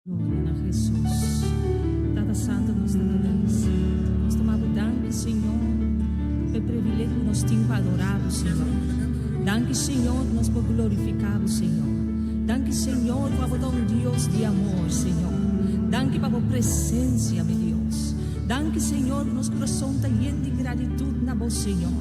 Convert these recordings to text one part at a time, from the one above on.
Gloria na Hesus. Tata Santo nos ta bendisi. Nos ta mabo danki Señor pa e privilegio ku nos tin pa adora bo Señor. Danki Señor ku nos por glorifica bo Señor. Danki Señor ku abo ta un Dios di amor Señor. Danki pa bo presencia mi Dios. Danki Señor ku nos kurason ta yen di gratitud na bo Señor.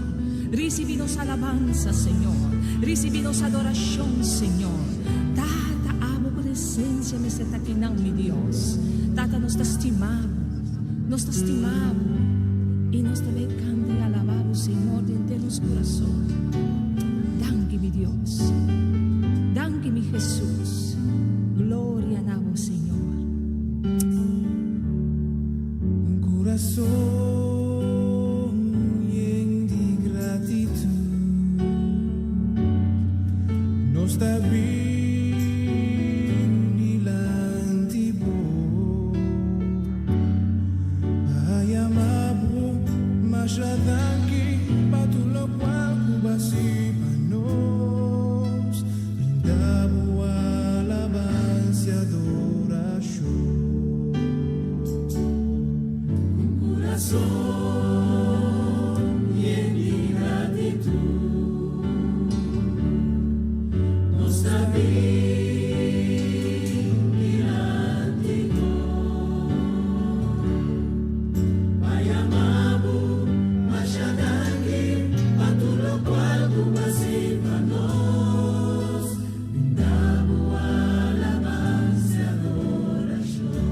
Risibi nos alabansa Señor. Risibi nos adorashon Señor. Tata abo presencia mester ta kinan mi Dios. Tata nos ta stima bo, nos ta stima bo y nos ta bay canta y alaba bo Señor di henter nos curason. Danki mi Dios, danki mi Jesus, gloria na bo Señor. Un curason yen di gratitud nos ta bin dilanti bo pa yama bo masha danki pa tur locual cu bo a haci pa nos. Brinda bo alabansa y adoracion. Un kurason yen di gratitut nos ta bin dilanti bo pa yama bo masha danki pa tur lokual ku bo a hasi pa nos. Brinda bo alabansa y adoracion.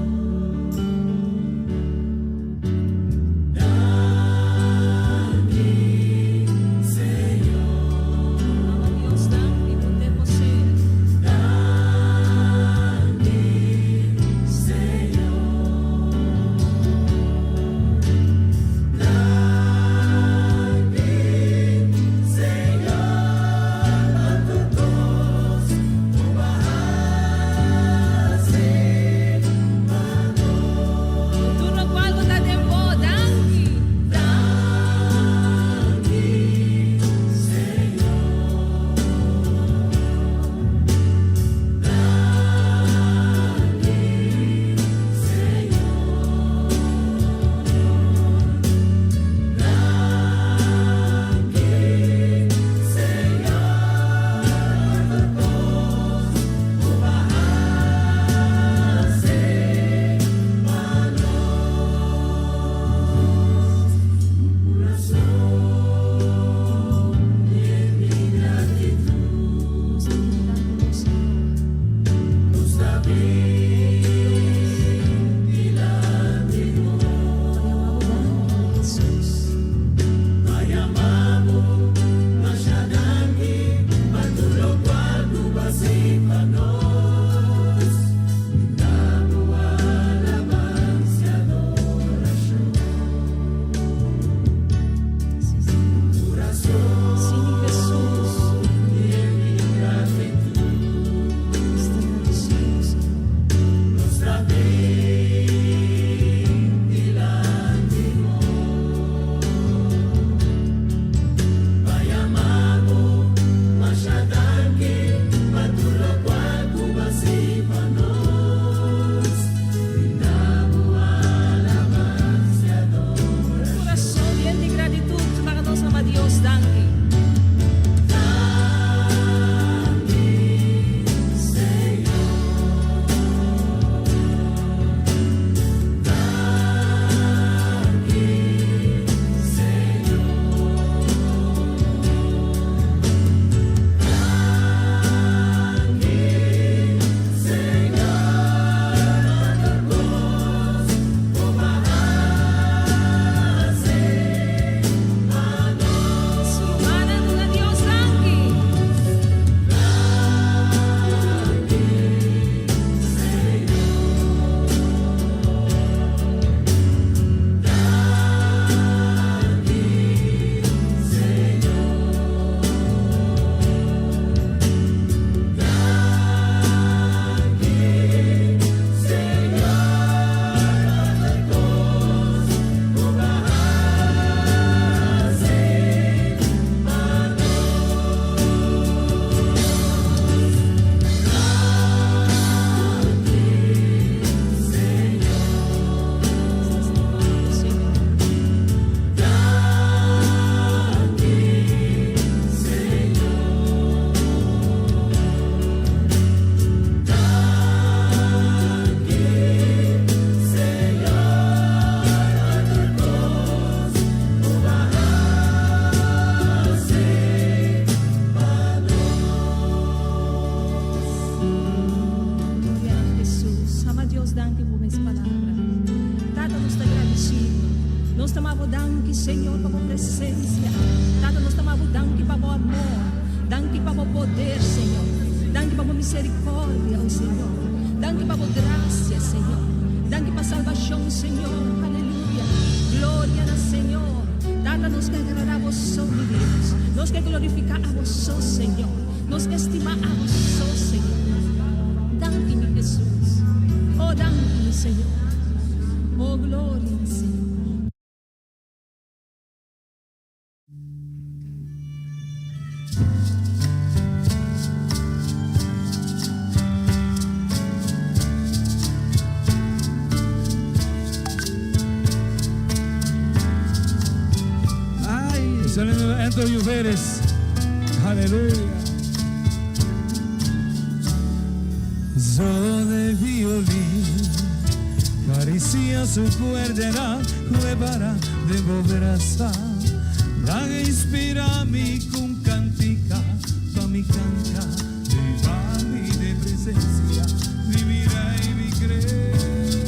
Danki pa bo mes palabra. Tata, nos ta gradisido. Nos ta mabo danki, Señor, pa bo presencia. Tata, nos ta mabo danki pa bo amor. Danki pa bo poder, Señor. Danki pa bo misericordia, oh Señor. Danki pa bo gracia, Señor. Danki pa salbacion, Señor. Aleluya. Gloria na Señor. Tata, nos ke agrada bo so, mi Dios. Nos ke glorifica abo so, Señor. Nos ke stima abo so, Señor. Danki, mi Jesus. Oh, danki, mi Señor. Oh, gloria na Señor. Saliendo Anthony Lluveres. Aleluya. Zona e violin, Caricia su cuerdanan, Cuebara den bo brasa. Nan a inspira mi c'un cantica pa mi canta Riba mi den presencia di mi Rey, mi Creador.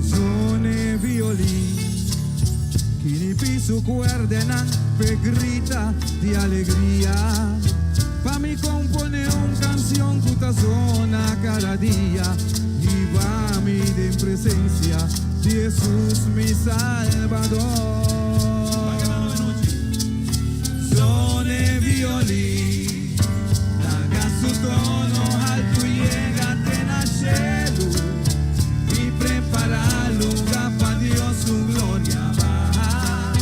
Zona e violin, Kinipi su cuerdanan p'e grita di alegria. Pa mi compone un cancion cu ta zona cada dia. Hiba mi den presencia di Jesus mi Salbador. Zona e violin, laga su tono haltu yega te na shelu i prepara luga pa Dios su gloria baha.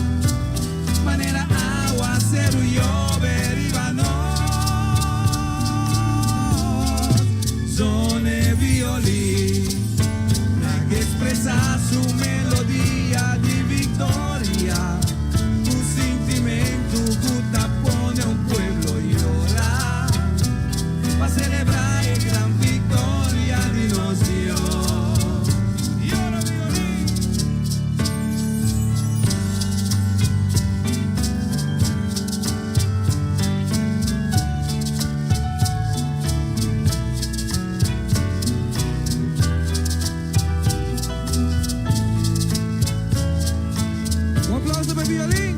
Manera awaseru yobe riba nos. Zona e violin, laga expresa su melodia di victoria, cu sintimento cu ta pone un pueblo yora, pa celebra e gran victoria di nos Dios. Yora violin! Un aplauso pa e violin!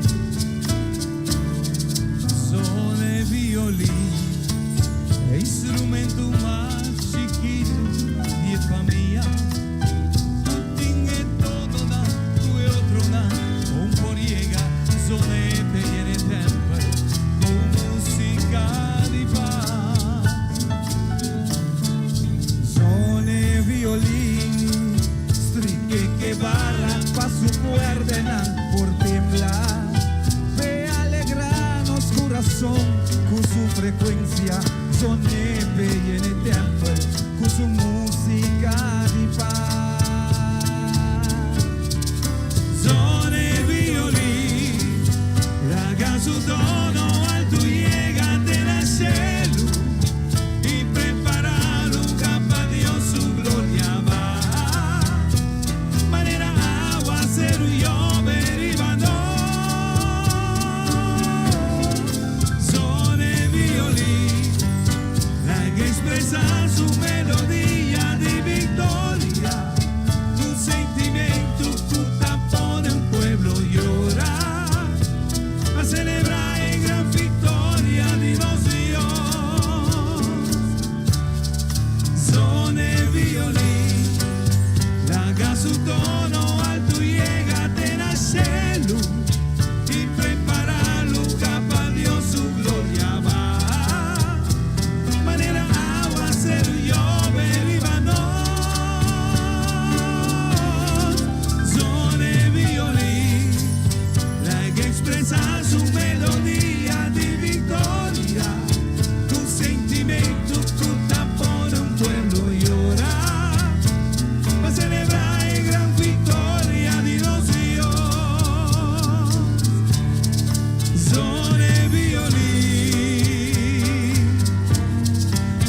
Zona e violin, e instrumento mas chikitu di e famia. Ku tin e tononan ku e otronan un por yega. Zona e te yena e tempel ku músika di pas. Zona e violin, strike ke barra pa su kuerdenan por tembla. P'e alegrá nos kurason ku su frekuensia. Zona p'e yena e tempel ku su músika di pas. Zona e violin, laga su tono altu yega te na shelu i prepará luga pa Dios su gloria baha manera awaseru yobe riba nos. Zona e violin, laga expresá su melodia di victoria, un sentimento cu ta pone un pueblo yora, pa celebra e gran victoria di nos Dios. Zona e violin, laga su tono altu yega te na shelu i prepara luga pa Dios su gloria baha manera awaseru yobe riba nos. Zona e violin, laga expresa su melodia di victoria, cu sentimento cu ta pone un pueblo yora, pa celebra e gran victoria di nos Dios. Zona e violin,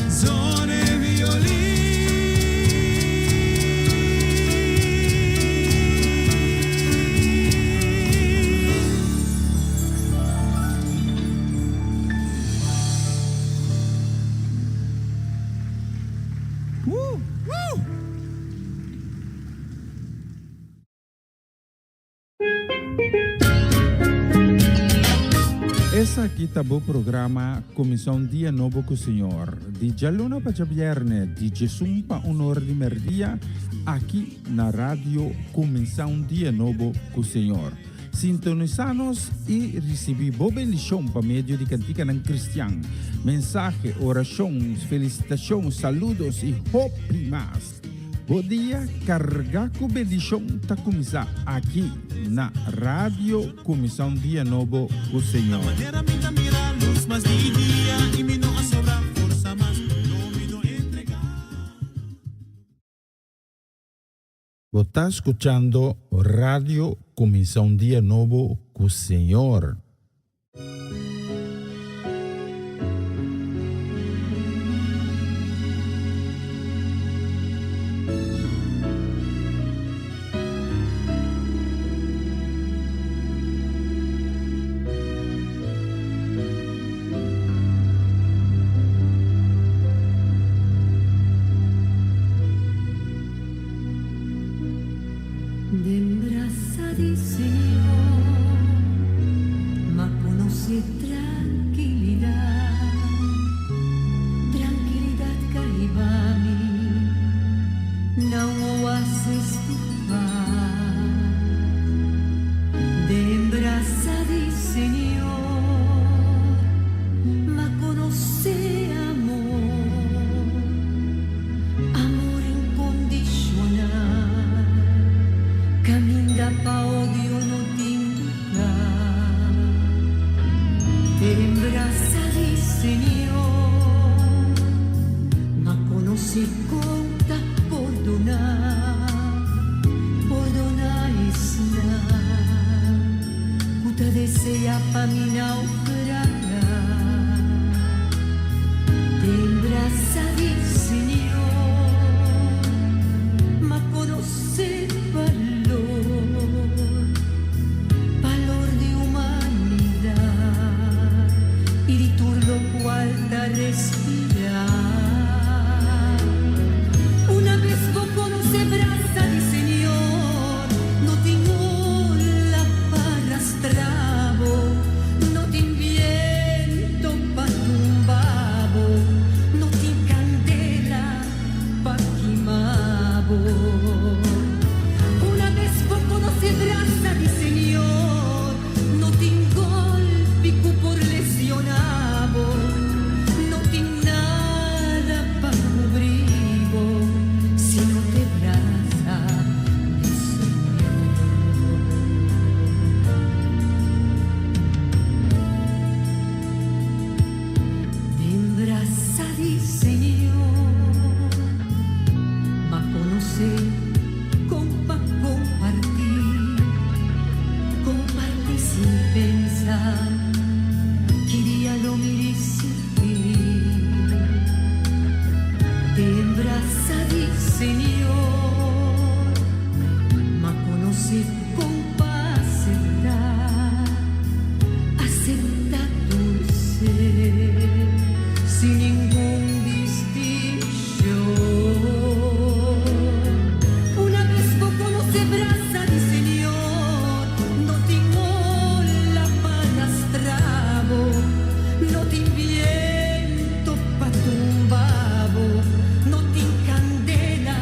zona e violin. Woo! Woo! Esaki ta bo programa Kuminsá un Dia Nobo ku Señor, di djaluna pa djabièrnè, di djesun pa un or di mèrdia, aki na Radio Kuminsá un Dia Nobo ku Señor. Sintonisá nos i risibí bo bendishon pa medio di kantikanan kristian, mensahe, orashon, felisitashon, saludos i hopi mas. Bo dia carga cu bendicion ta cuminsa aki na Radio Cuminsa un Dia Nobo cu Señor. Bo ta scuchando Radio Cuminsa un Dia Nobo cu Señor. Den brasa di Señor m'a conoce tranquilidad, tranquilidad ca hiba mi na un oasis di paz. Den brasa di Señor m'a conoce amor. Amor incondicional, caminda pa odio no tin lugar. Den brasa di Señor, m'a conoce con ta pordona, pordona esnan cu ta desea pa mi naufraga. Den brasa di Señor m'a conoce balor, balor di humanidad y di tur locual ta respira. Una vez bo conoce brasa di Señor, no tin ola pa rastrabo, no tin viento pa tumbabo, no tin candela pa kimabo. Una vez bo conoce brasa di Señor, no tin golpi cu por lesionabo, no tin nada pa cubribo, si no t'e brasa di Señor. Den brasa di Señor m'a conoce con pa comparti, comparti sin pensa ki dia lo mi ricibi. Den brasa di Señor m'a conoce con pa acepta, acepta tur ser sin ningun distincion. Una vez bo conoce brasa di Señor, no tin ola pa rastrabo, no tin viento pa tumbabo, no tin candela.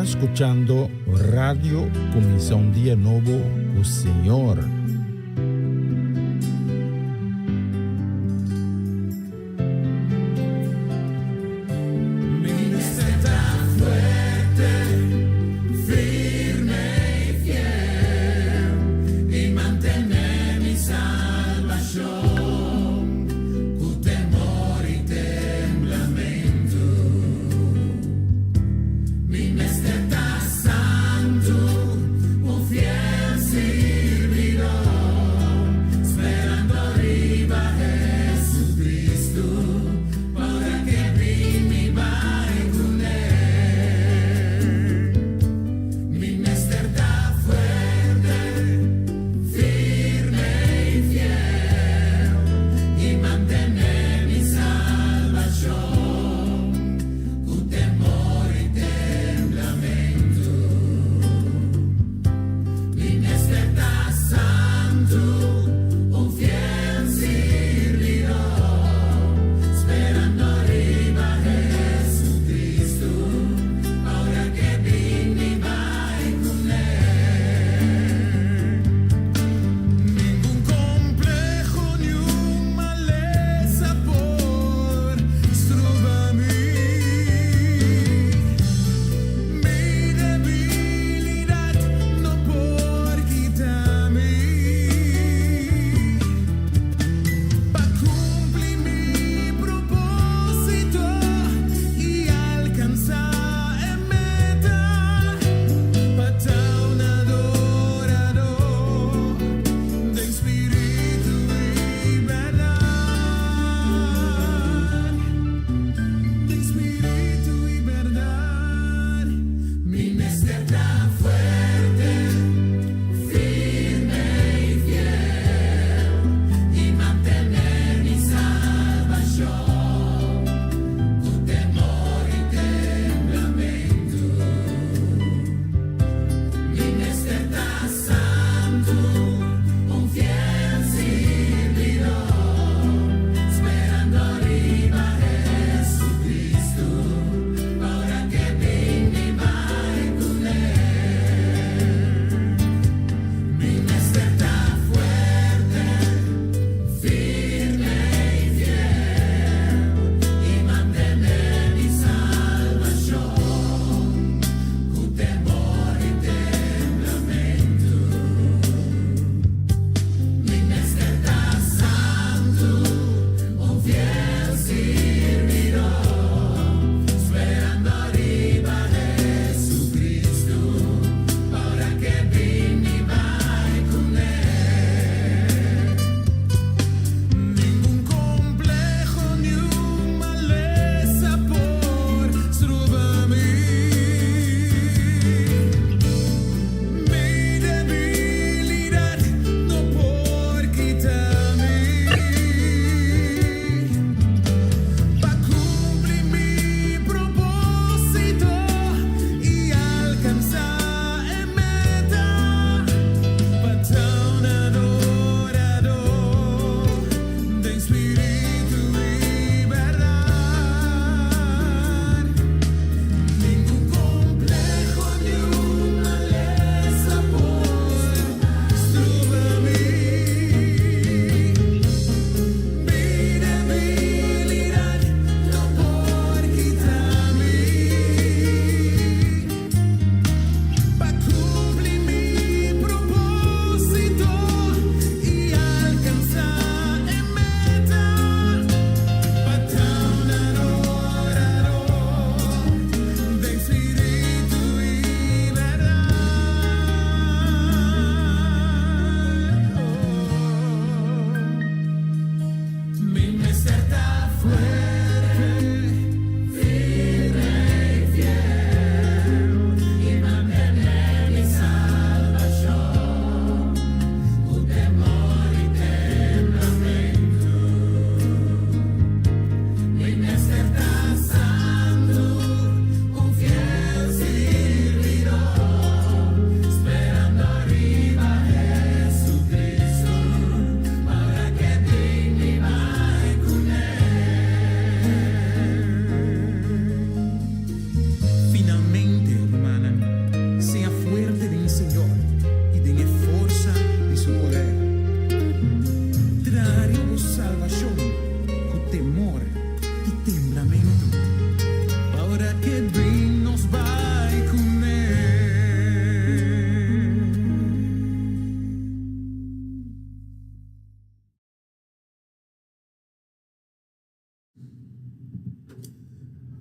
skuchando Radio Kuminsá un Dia Nobo ku Señor.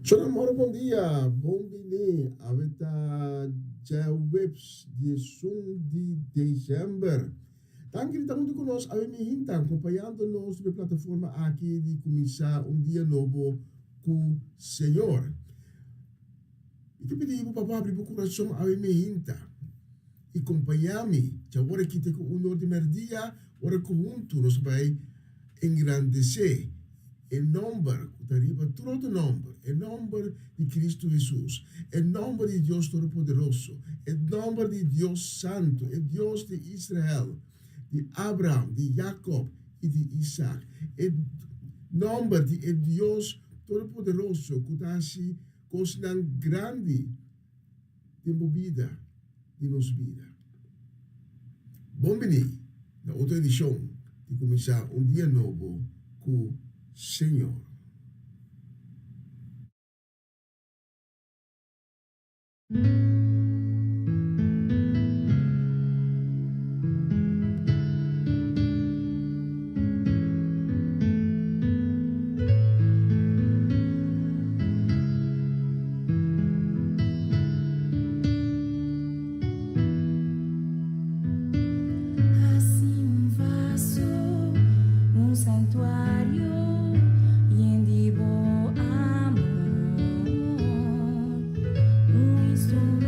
Shon Amor bon dia, bon bini. Awe ta djaweps 11 di december. Danki di ta huntu ku nos awe mi hinta akompañando nos riba e plataforma aki di kuminsá un dia nobo ku Señor. Mi ta pidi bo pa bo habri bo kurason awe mi hinta i kompañá mi djawor aki te ku un or di mèrdia ora ku huntu nos bai engrandesé E nòmber ku ta riba tur otro nòmber, e nòmber di Kristu Hesus, e nòmber di Dios Todopoderoso, e nòmber di Dios Santu, e Dios di Israel, di Abraham, di Jakòb i di Isak, e nòmber di e Dios Todopoderoso ku ta hasi kosnan grandi den bo bida, den nos bida. Bon bini na otro edishon di Kuminsá un Dia Nobo ku Señor. Hasi un vaso, un santuario yen di bo amor, un instrumento.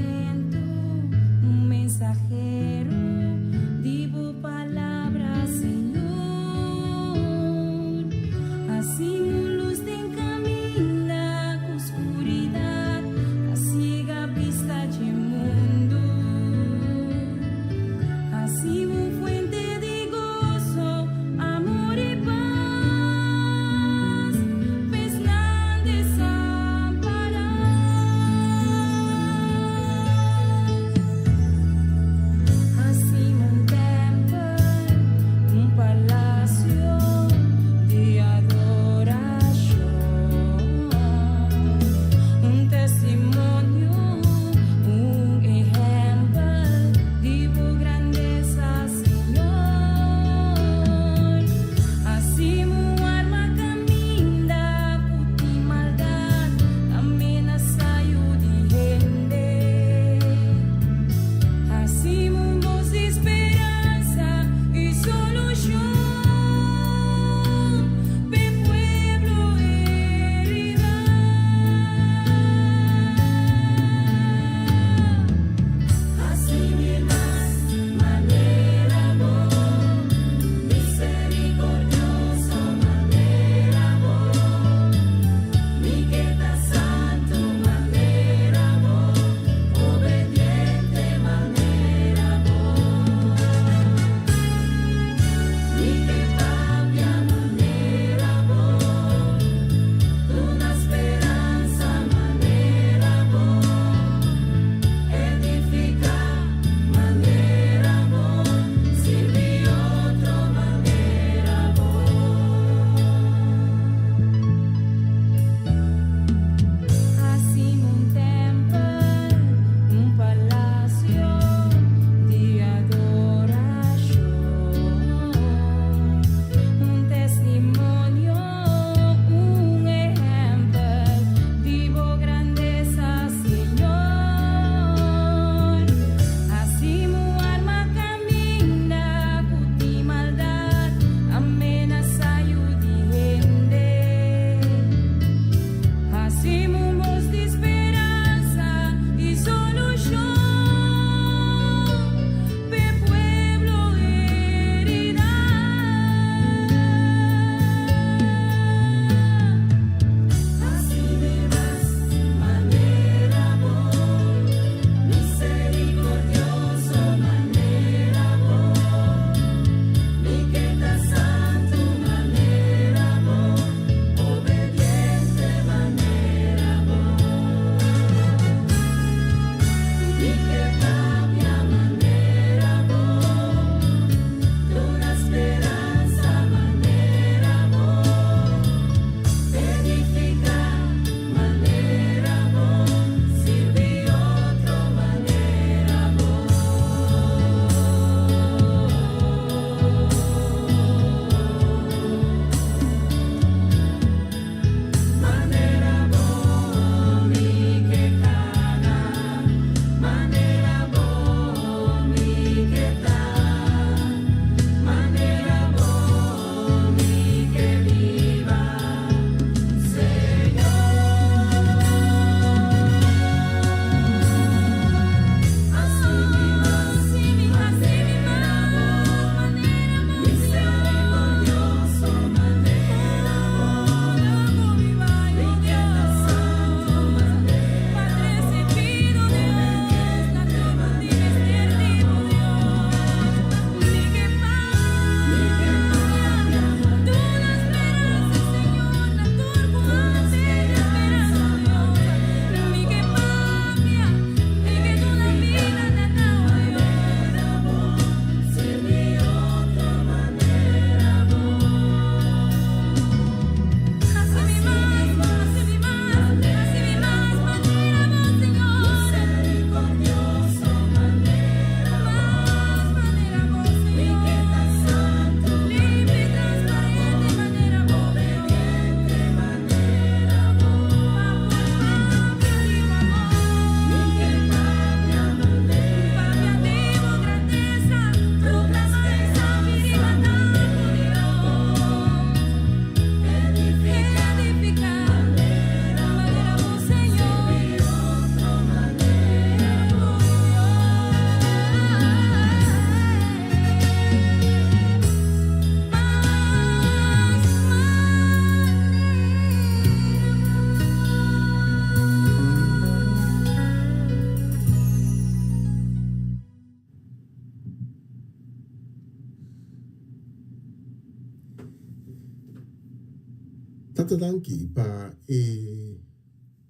Tata danki pa e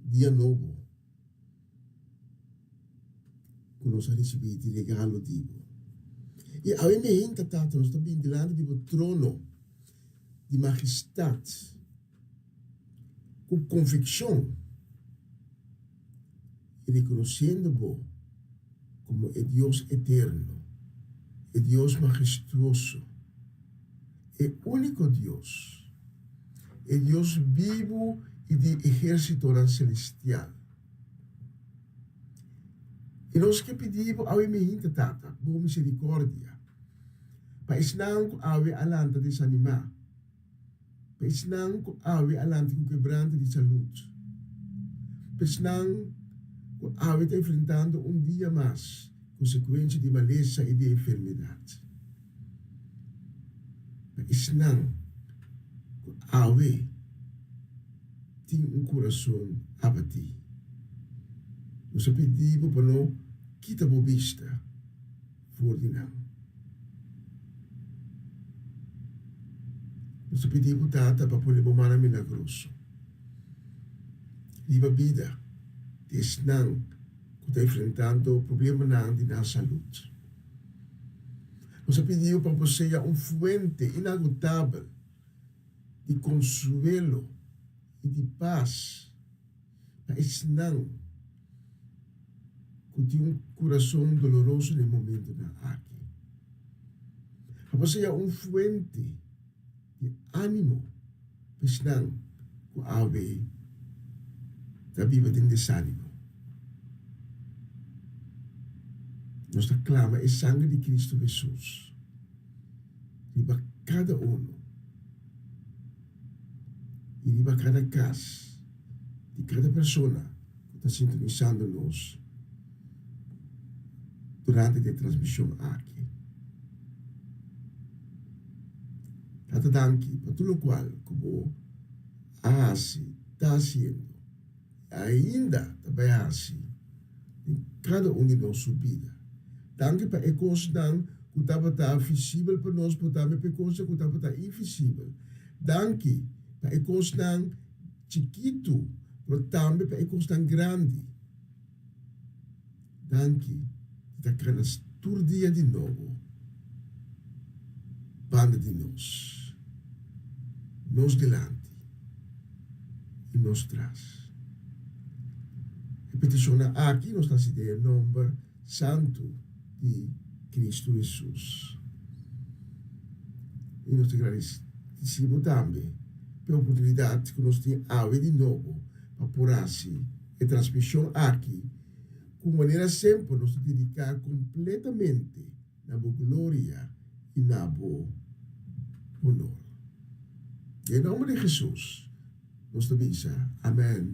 dia nobo ku nos a risibí di regalo di bo. I awe meinta, Tata, nos ta bin dilanti di bo trono di mahistat ku konvikshon i rekonosiendo bo komo e Dios eterno, e Dios mahestuoso, e úniko Dios, e Dios bibu i di ehérsitonan selestial. I nos ke pidi bo awe mihinta, Tata, bo miserikòrdia pa esnan ku awe a lanta desanimá, pa esnan ku awe a lanta ku kebrante di salud, pa esnan ku awe ta enfrentando un dia mas konsekuensia di malesa i di enfermedat, pa esnan ku awe tin un kurason abatí. Nos a pidi bo pa no kita bo bista for di nan. Nos ta pidi bo, Tata, pa pone bo mana milagroso riba bida di esnan ku ta enfrentando problemanan di nan salud. Nos ta pidi bo pa bo sea un fuente inagotabel di konsuelo i di pas pa esnan ku tin un kurason doloroso den e momentunan aki. Pa bo sea un fuente di ánimo pa esnan ku awe ta biba den desánimo. Nos ta klama e sangre di Kristu Hesus riba kada uno i riba kada kas di kada persona ku ta sintonisando nos durante di e transmishon aki. Tata danki pa tur lokual ku bo a hasi, ta hasiendo i ainda ta bai hasi den kada un di nos su bida. Danki pa e kosnan ku tabata visibel pa nos, pero tambe pa e kosnan ku tabata invisibel. Danki pa e kosnan chikitu, pero tambe pa e kosnan grandi. Danki di ta kana tur dia di nobo banda di nos, nos dilanti i nos tras. E petishonnan aki nos ta hasi den e nomber santu di Kristu Hesus. I nos ta gradisí bo tambe pa e oportunidat ku nos tin awe di nobo pa por hasi e transmishon aki ku manera semper nos ta dediká kompletamente na bo gloria i na bo honor. Den e nòmber di Hesus nos ta bisa amèn,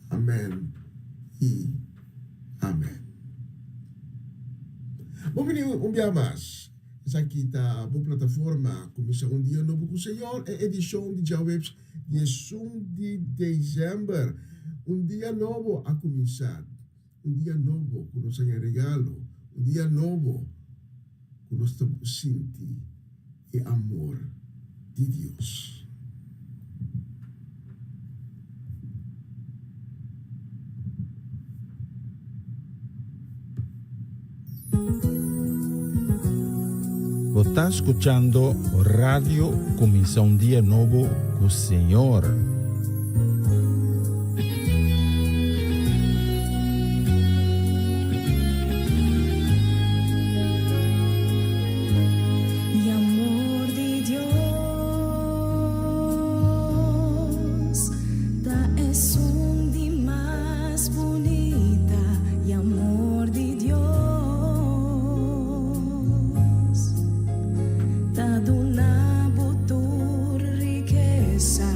amèn i amèn. Bon bini un bia mas. Esaki ta bo plataforma Kuminsá un Dia Nobo ku Señor, e edishon di djaweps 11 di desèmber. Un dia nobo a kuminsá. Un dia nobo ku nos haña regalo, un dia nobo ku nos ta sinti e amor di Dios. Bo ta skuchando Radio Kuminsá un Dia Nobo ku Señor. E amor di Dios ta esun di mas bunita. E amor di Dios ta duna bo tur rikesa.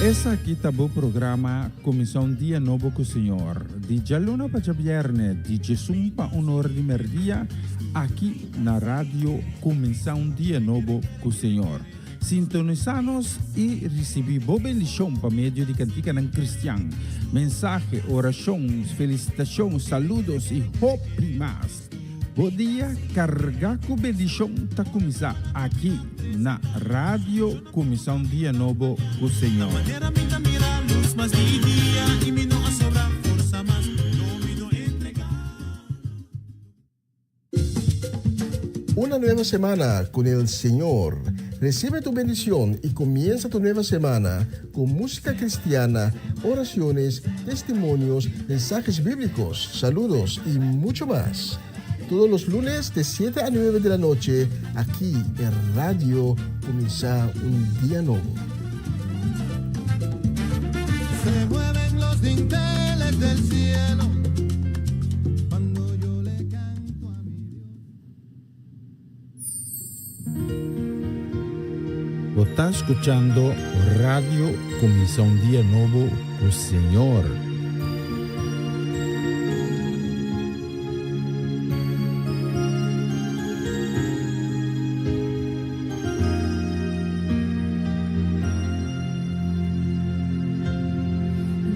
Esaki ta bo programa Kuminsá un Dia Nobo ku Señor, di djaluna pa djabièrnè, di djesun pa un or di mèrdia, aki na Radio Kuminsá un Dia Nobo ku Señor. Sintonisá nos i risibí bo bendishon pa medio di kantikanan kristian, mensahe, orashon, felisitashon, saludos i hopi mas. Bo dia kargá ku bendishon ta kuminsá aki na Radio Kuminsá un Dia Nobo ku Señor. Una nueva semana con el Señor. Recibe tu bendición y comienza tu nueva semana con música cristiana, oraciones, testimonios, mensajes bíblicos, saludos y mucho más. Todos los lunes de 7 a 9 de la noche, aquí en Radio Comienza un Día Nuevo. Se mueven los dinteles del cielo cuando yo le canto a mi Dios. Bo ta skuchando Radio Kuminsá un Dia Nobo ku Señor.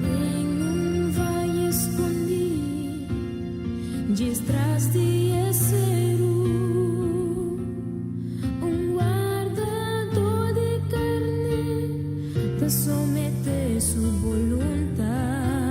Den un valle escondí, djes tras di e seru, un wardadó di carné ta someté su boluntad.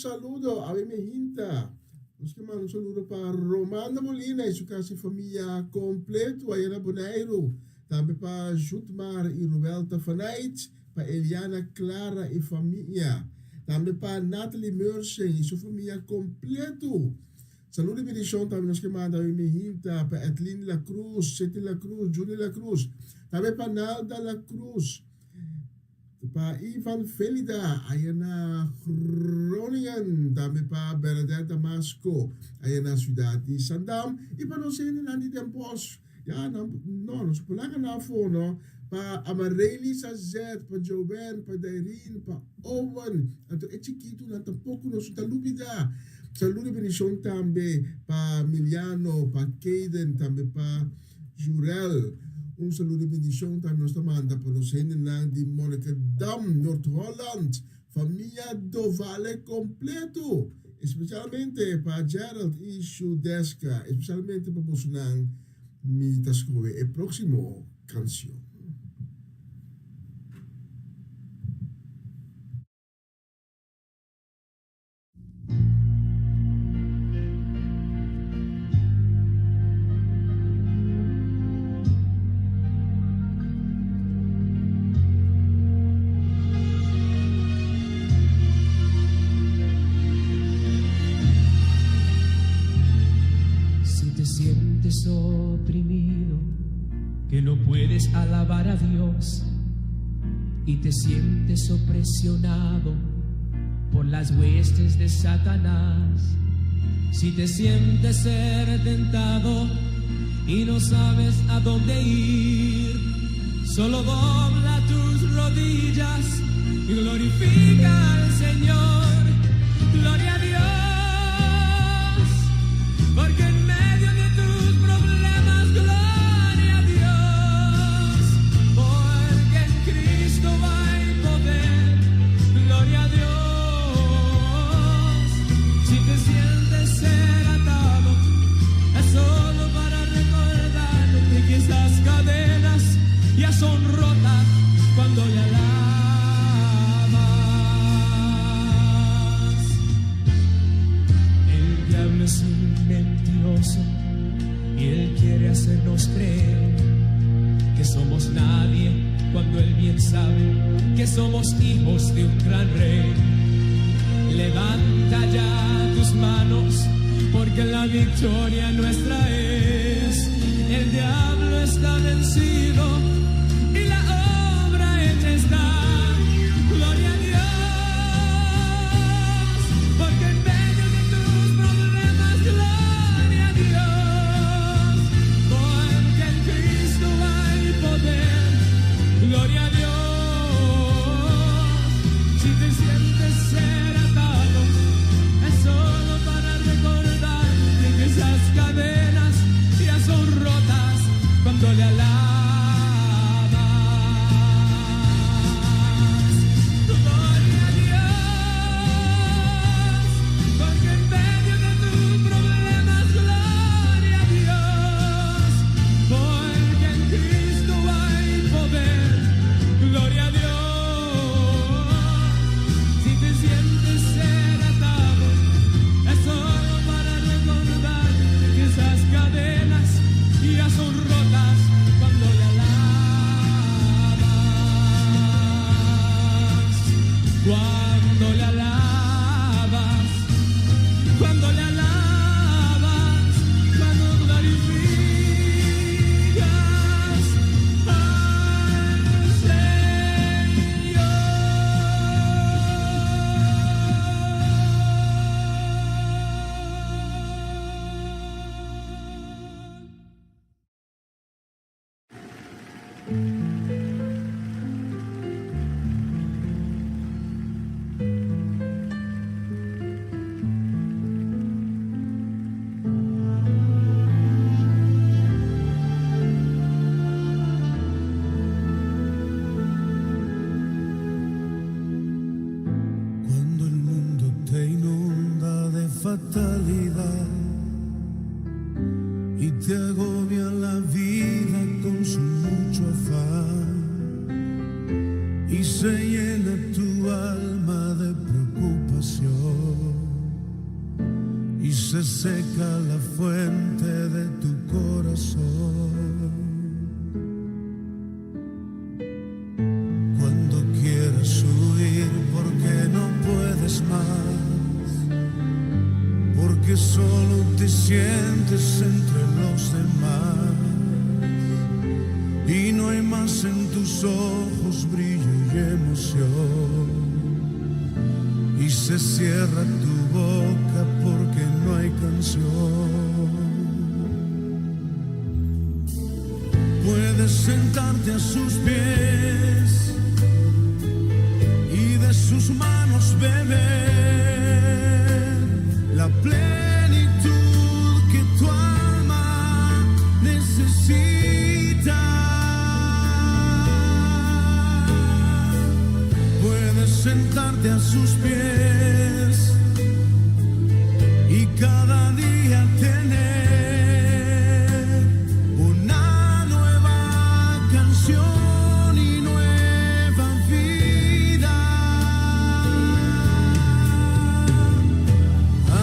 saludo awe mi hinta. Nos ke manda un saludo pa Romanda Molina i su kas i famia kompleto aya na Boneiru. Tambe pa Jutmar i Ruelta Fanait, pa Eliana Clara i famia. Tambe pa Natalie Mersen i su famia kompleto. Saludo i bendishon tambe nos ke manda awe mi hinta pa Edlin La Cruz, Ceti La Cruz, Juni La Cruz. Tambe pa Nalda La Cruz. Pa Ivan Felida, aya na Groningen, tambe pa Bernadette Damasco, aya na ciudad di Sandam, y pa nos hendenan di Den Bosch, ya, nan, no, nos por laga nan afo, no, pa Amarely Sazet, pa Joanne, pa Dairine, pa Owen, anto e chikitonan tampoco nos no ta lubida. Saludo y bendicion tambe pa Miliano, pa Kayden, tambe pa. Jurel, Un saludo y bendicion tambe nos ta manda pa nos hendenan di Monnikendam, Noord-Holland, famia Dovale completo, especialmente pa Gerald y Shudeska, especialmente pa bosonan mi ta scohe e proximo cancion. Si te sientes oprimido, que no puedes alabar a Dios y te sientes opresionado por las huestes de Satanás. Si te sientes ser tentado y no sabes a dónde ir, solo dobla tus rodillas y glorifica al Señor. Gloria a Dios, porque en medio de tus problemas, gloria a Dios, porque en Cristo hay poder, gloria a Dios. Si te sientes ser atado, es solo para recordarte que esas cadenas ya son rotas cuando le alabas. El diablo es un mentiroso y él quiere hacernos creer que somos nadie cuando él bien sabe que somos hijos de un gran rey. Levanta ya tus manos porque la victoria nuestra es. El diablo está vencido y la obra hecha está. Gloria a Dios, porque en medio de tus problemas, gloria a Dios, porque en Cristo hay poder, gloria a Dios. Si te sientes ser atado, es solo para recordarte que esas cadenas ya son rotas cuando le alabas. Gloria a Dios, porque en medio de tus problemas, gloria a Dios, porque en Cristo hay poder, gloria a Dios. Si te sientes ser atado, es solo para recordar que esas cadenas ya son rotas cuando le alabas. Cuando le alabas, cuando le alabas, cuando glorificas al Señor. Cuando el mundo te inunda de fatalidad y te agobia la vida con su mucho afán y se llena tu alma de preocupación. sientes entre los demás y no hay más en tus ojos brillo y emoción y se cierra tu boca porque no hay canción. Puedes sentarte a sus pies y de sus manos beber la plenitud que tu alma necesita. Puedes sentarte a sus pies y cada día tener una nueva canción y nueva vida. A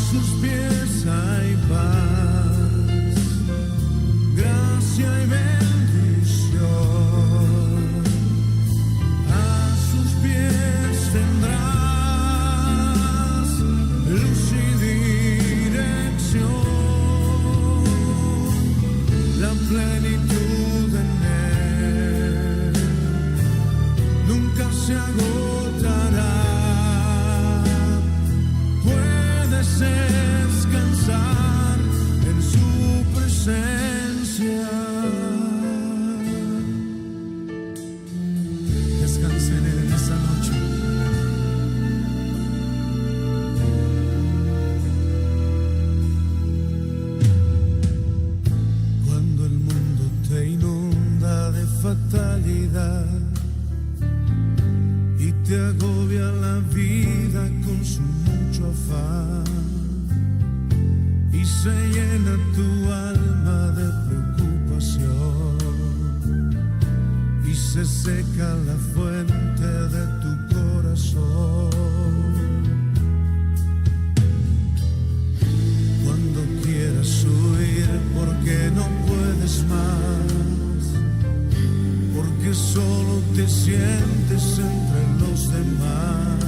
sus pies hay paz, gracia y bendición. A sus pies tendrás luz y dirección, la plenitud en él nunca se agotará. Puedes descansar en su presencia. Descansa en Él en esta noche. Cuando el mundo te inunda de fatalidad y te agobia la vida con su mucho afán y se llena tu alma de preocupación y se seca la fuente de tu corazón. Cuando quieras huir porque no puedes más, porque solo te sientes entre los demás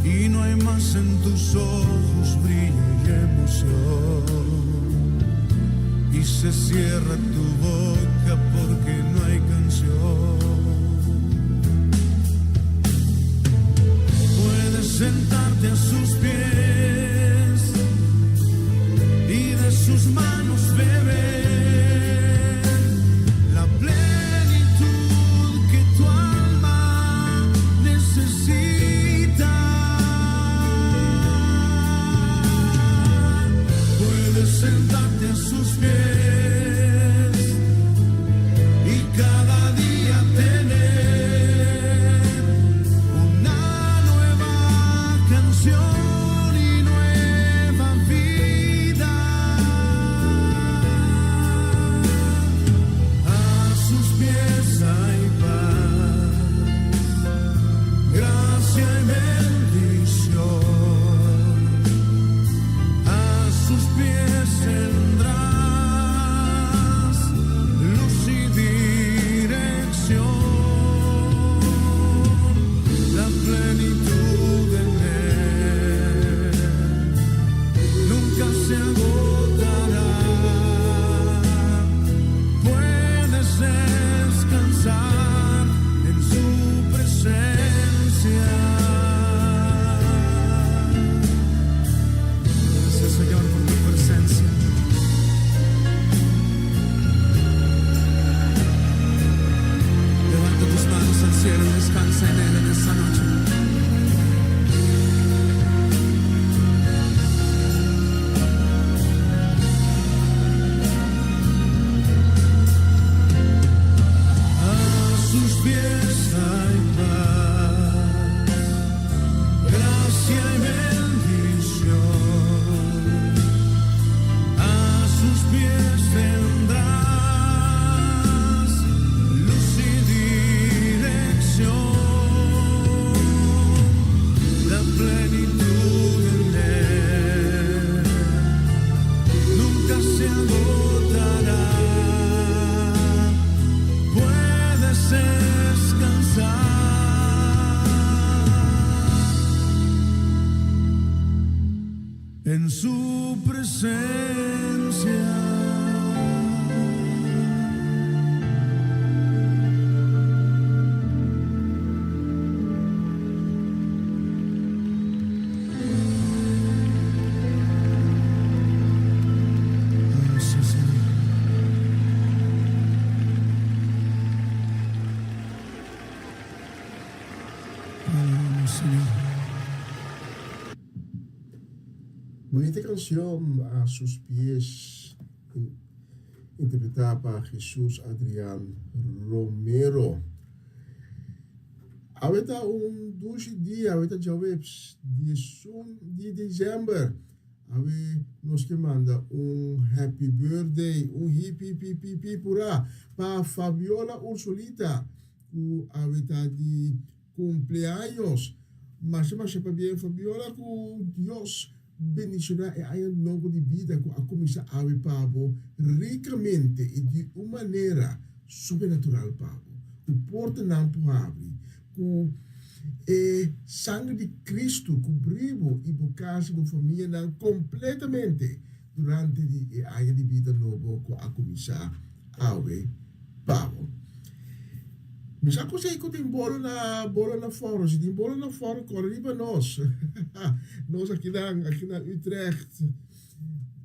y no hay más en tus ojos brillo y emoción y se cierra tu boca porque no hay canción. Puedes sentarte a sus pies y de sus manos beber la plenitud que tu alma necesita. Puedes sentarte a sus pies y cada día tener una nueva canción y nueva vida. A sus pies hay paz, gracia y bendición. A sus pies tendrás luz y dirección, la plenitud en él nunca se agotará. Puedes descansar en su presencia. Gracias, Señor, por tu presencia. Den su presencia. Bunita canción A sus pies interpretá pa Jesus Adrian Romero. Awe ta un dushi dia, awe ta djaweps 11 di december. Awe nos ke manda un happy birthday, un hip hip hip hip hip hurá pa Fabiola Ursulita ku awe ta di Cumpleaños! Masha masha pabien Fabiola cu Dios bendiciona e aña nobo di bida cu a cuminsa awe pa bo ricamente y di un manera sobrenatural pa bo. Cu portanan por habri, cu e sangre di Cristo cubri bo y bo cas y bo famianan completamente durante di e aña di bida nobo cu a cuminsa awe pa bo. Mi sa kosei ku tin bolo na bolo na fòrno. Si tin bolo na fòrno, kòrda riba nos. Nos akinan, aki na Utrecht,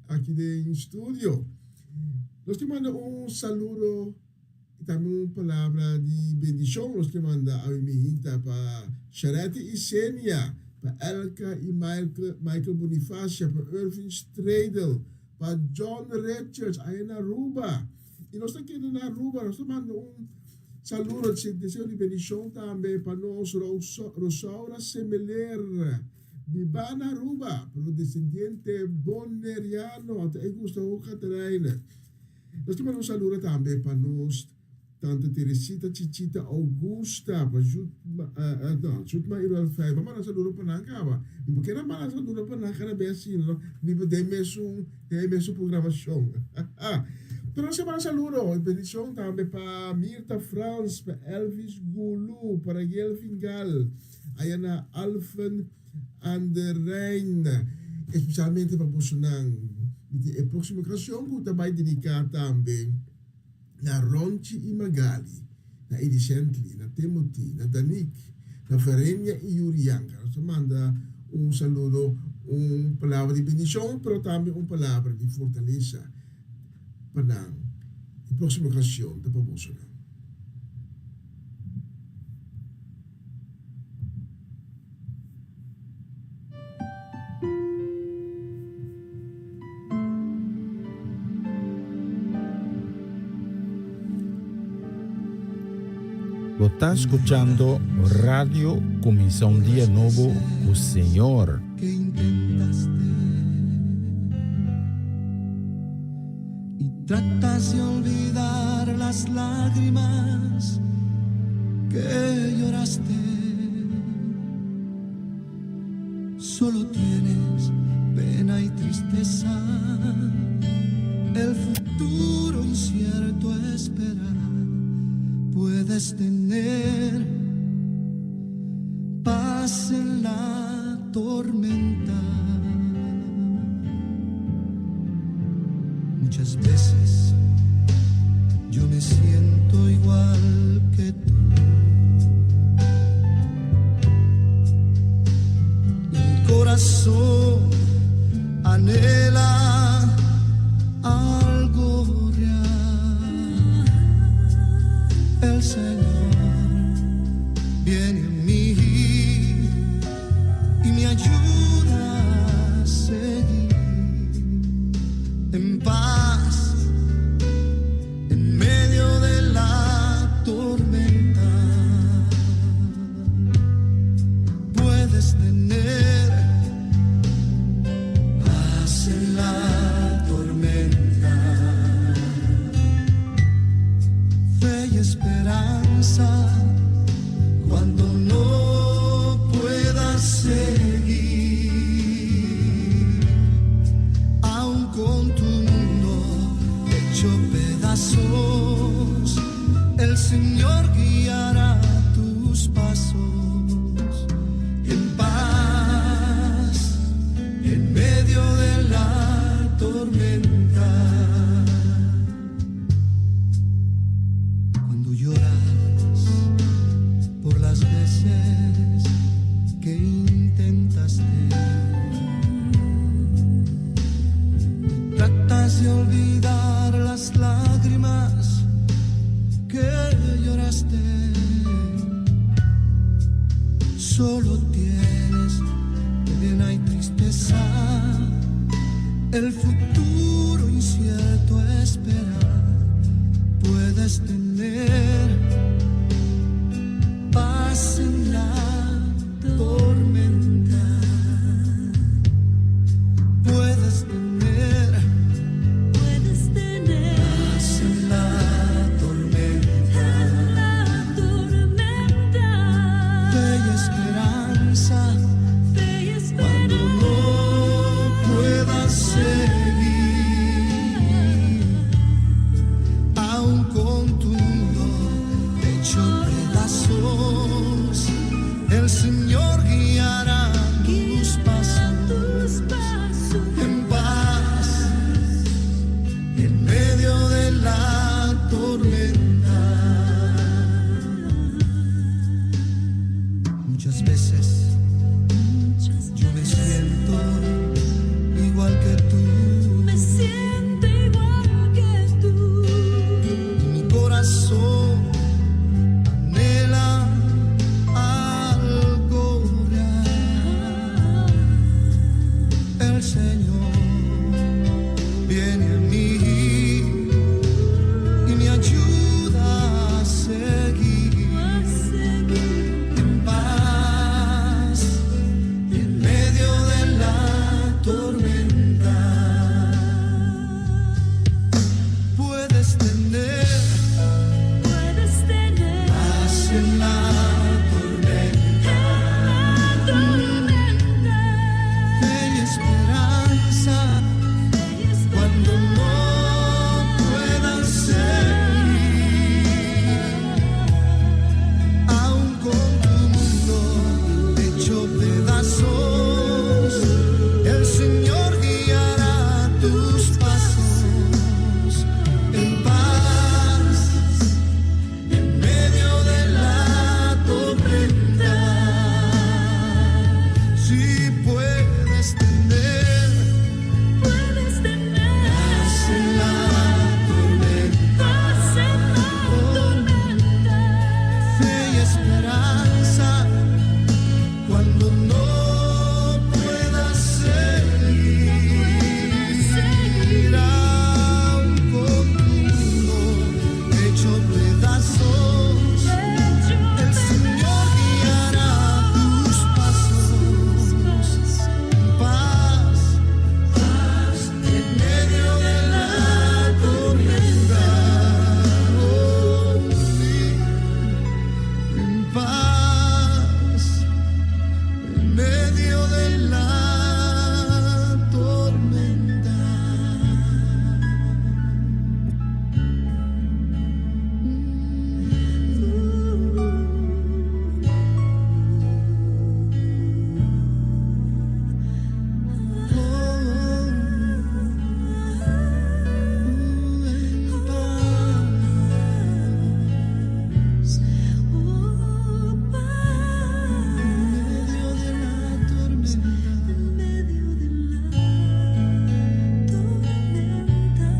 aki den studio. Nos tin manda un saludo i tambe un palabra di bendishon. Nos tin manda awe mihinta pa Sharette i Senia, pa Elka i Michael, Michael Bonifacia, pa Irvin Stradel, pa John Richards aya na Aruba. I nos ta keda na Aruba, nos ta manda un saludo, deseo di bendicion tambe pa nos Rosaura Semeler, biba na Aruba, pero descendiente Boneriano, anto e gusta hopi Catharijne. Nos ta manda un saludo tambe pa nos Tante Teresita Chichita Augusta, pa Jutma, no, Jutma i Ralfijn, bo a manda saludo pa nan caba? Mi por keda manda saludo pa nan cada bes asina, no? Ni pa den mesun, den e mesun programacion. Pero nos a manda saludo y bendicion tambe pa Mirta Frans, pa Elvis Gulu, pa Rayel Fingal, aya na Alphen aan de Rijn, especialmente pa bosonan. Mi tin e proximo ocasion cu ta bay dedica tambe. na Ronchi i Magali, na Edicently, na Timothy, na Danique, na Verenia i Yurianka. Nos ta manda un saludo, un palabra di bendicion, pero tambe un palabra di fortalesa pa nan. E proximo cancion ta pa bosonan. Bo ta scuchando Radio Cuminsa un Dia Nobo cu Señor. Que intentaste y tratas de olvidar las lágrimas que lloraste. Solo tienes pena y tristeza. El futuro incierto espera. Puedes tener paz en la tormenta. Muchas veces yo me siento igual que tú. Mi corazón anhela algo real. El Señor viene a mí y me ayuda a seguir en paz en medio de la tormenta. Puedes tener paz en la tormenta, fe y esperanza cuando no puedas seguir, aun con tu mundo hecho pedazos, el Señor guiará tus pasos en paz en medio de tormenta. Cuando lloras por las veces que intentaste, tratas de olvidar las lágrimas que lloraste. Solo tienes pena y tristeza. El futuro incierto espera. Puedes tener paz en la tormenta. Puedes tener, Puedes tener paz en la tormenta. en la tormenta Fe y esperanza fe y cuando no puedas seguir, aún con tu mundo hecho pedazos, el Señor guiará tus pasos tus pasos en paz en medio de la tormenta. Muchas veces yo me siento igual que tú. Me siento igual que tú. Y mi corazón anhela algo real. El Señor viene a mí y me ayuda a seguir A seguir en paz en medio de la tormenta. Puedes tener Puedes tener paz en la tormenta, en la tormenta fe y esperanza fe y cuando no puedas seguir, aún con tu mundo hecho pedazos, el Señor guiará tus pasos en paz en medio de la tormenta. Si puedes tener Puedes tener paz en la tormenta, paz en la tormenta fe y esperanza cuando no puedas seguir, aún con tu mundo hecho pedazos, el Señor guiará tus pasos en paz, en medio de la tormenta. Oh, sí, en paz, en medio de la tormenta. Oh, paz medio de la tormenta. en medio de la tormenta.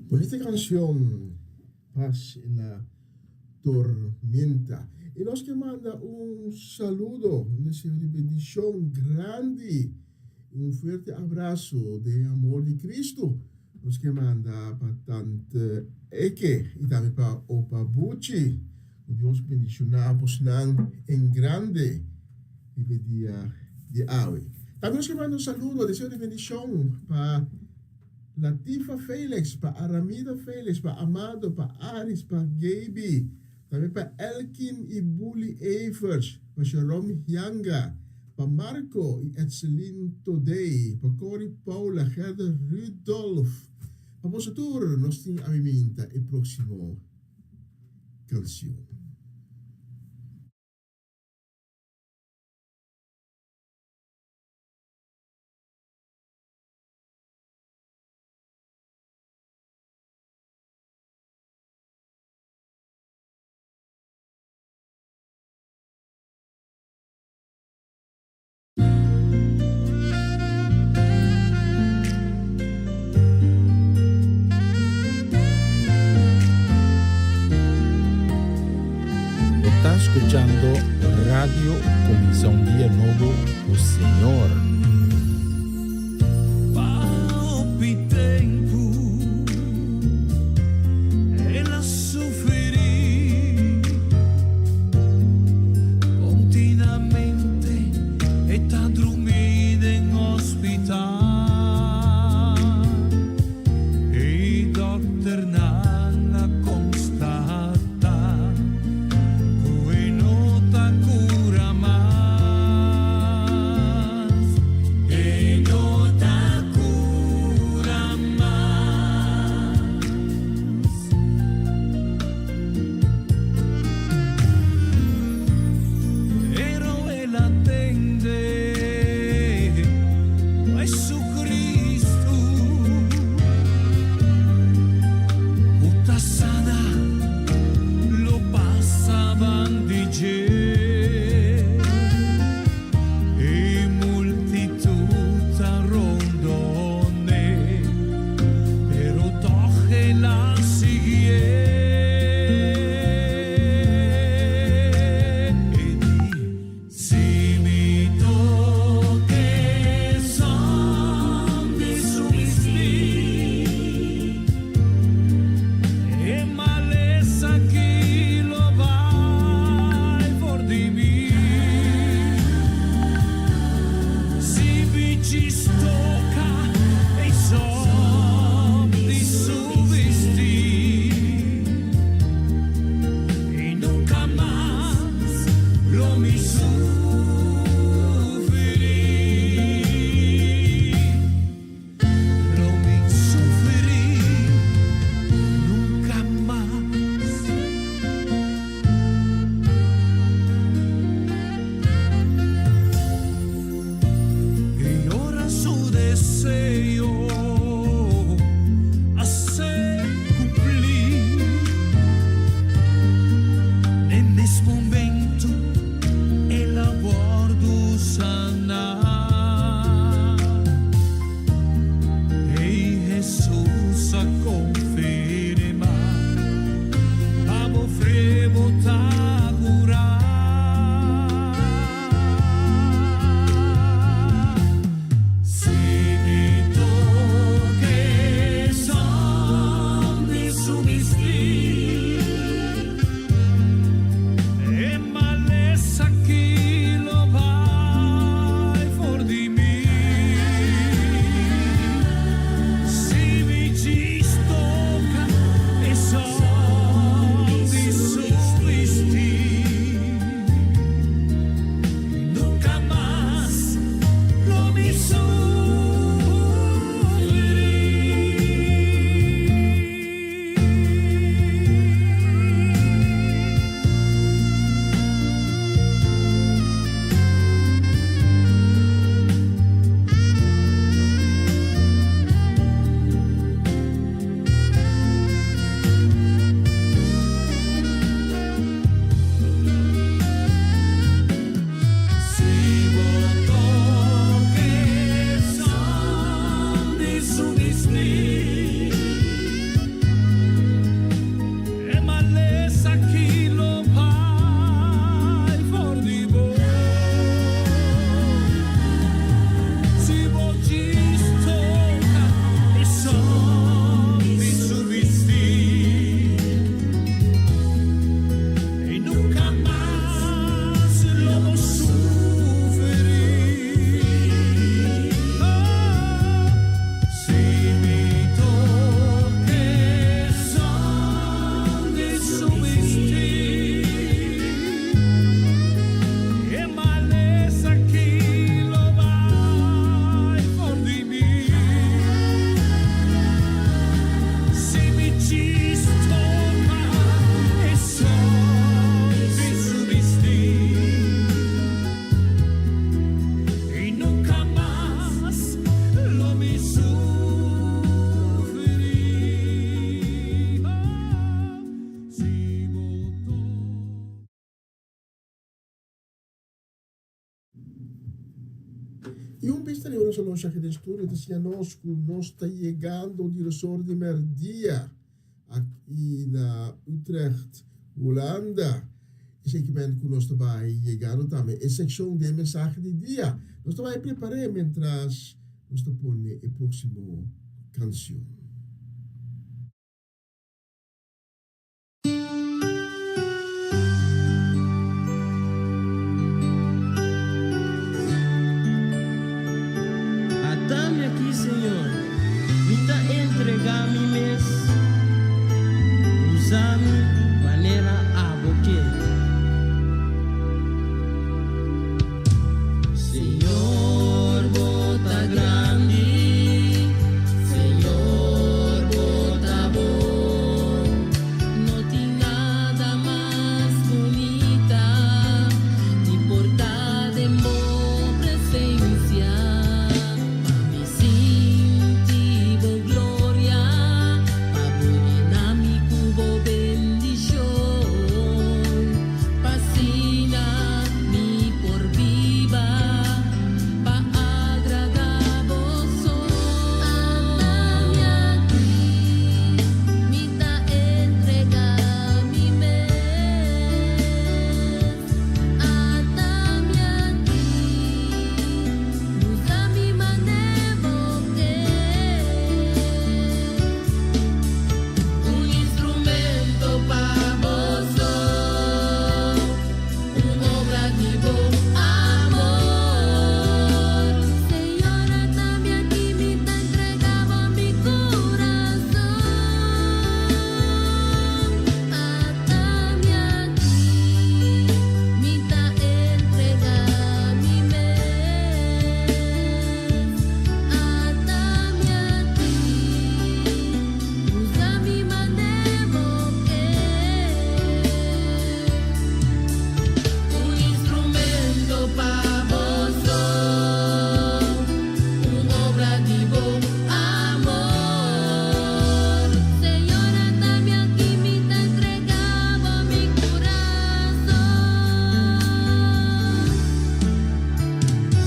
Bonita canción, Paz en la Tormenta. I nos ke manda un saludo, un deseo di bendishon grandi, un fuerte abraso di amor di Kristu. Nos ke manda pa Tante Eke i tambe pa Opa Buchi. Ku Dios bendishoná bosnan en grande riba e dia di awe. Tambe nos ke manda un saludo, deseo di bendishon pa Latifa Felix, pa Aramida Felix, pa Amado, pa Aris, pa Gaby, tambe pa Elkin i Bully Evers, pa Jerome Hianga, pa Marco i Etselin Todey, pa Cory Paula, Gerda Rudolf. Pa boso tur nos tin awe minta e próksimo kansion. Bo ta scuchando Radio Cuminsa un Dia Nobo cu Señor. Pa hopi tempu el a sufri. Continuamente e ta drumi den hospital. E dokternan a constata cu e no ta cura mas. E no ta cura mas. Pero el a tende Jesucristo cu ta sana lo pasa ban di dje. E multitud ta rondon'e, pero tog el a siguié. E di, Si mi toke zòm di su bistí, e malesa aki lo bai for di mi. Si mi djis toka e zòm di su bistí, i nunka mas lo mi sufrí. Lo mi sufrí nunka mas. I ora su deseo a ser cumplí, n'e mes momento el a I un bista riba nos aloshi aki den studio ta siña nos ku nos ta yegando di resor di merdia aki na Utrecht, Hulanda. Esei ki men ku nos ta bai yegando tambe e sekshon den mensahe di dia. Nos ta bai prepar'é mientras nos ta pone e próksimo kanshon. Atami aki, Señor, mi ta entregá mi mes. Usa mi manera abo ke. Señor, bo ta grandi, Señor, bo ta bon. No tin nada mas bunita ni por ta den bo presencia. Pa mi sinti bo gloria, pa bo yena mi cu bo bendicion. Pa asina mi por biba pa agrada bo so. Atami aki, mi ta entrega mi mes. Atami aki, usa mi mane bo ke. Un instrumento pa bo so, un obra di bo amor. Señor, atami aki, mi ta entrega bo mi curason. Atami aki, mi ta entrega mi mes. Atami aki, usa mi mane bo ke. Un instrumento pa bo so, un obra di bo amor. Señor, atami aki, mi ta entrega bo mi curason.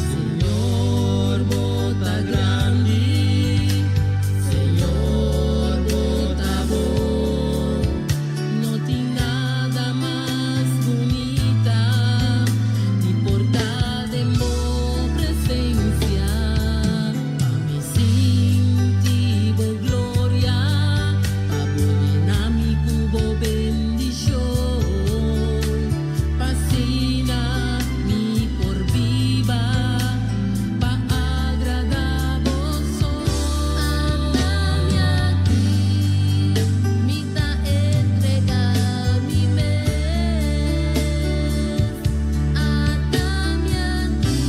Señor, bo ta grandi, Señor, bo ta bon. No tin nada mas bunita ni por ta den bo presencia. Pa mi sinti bo gloria, pa bo yena mi cu bo bendicion. Pa asina mi por biba pa agrada bo so. Atami aki, mi ta entrega mi mes. Atami aki,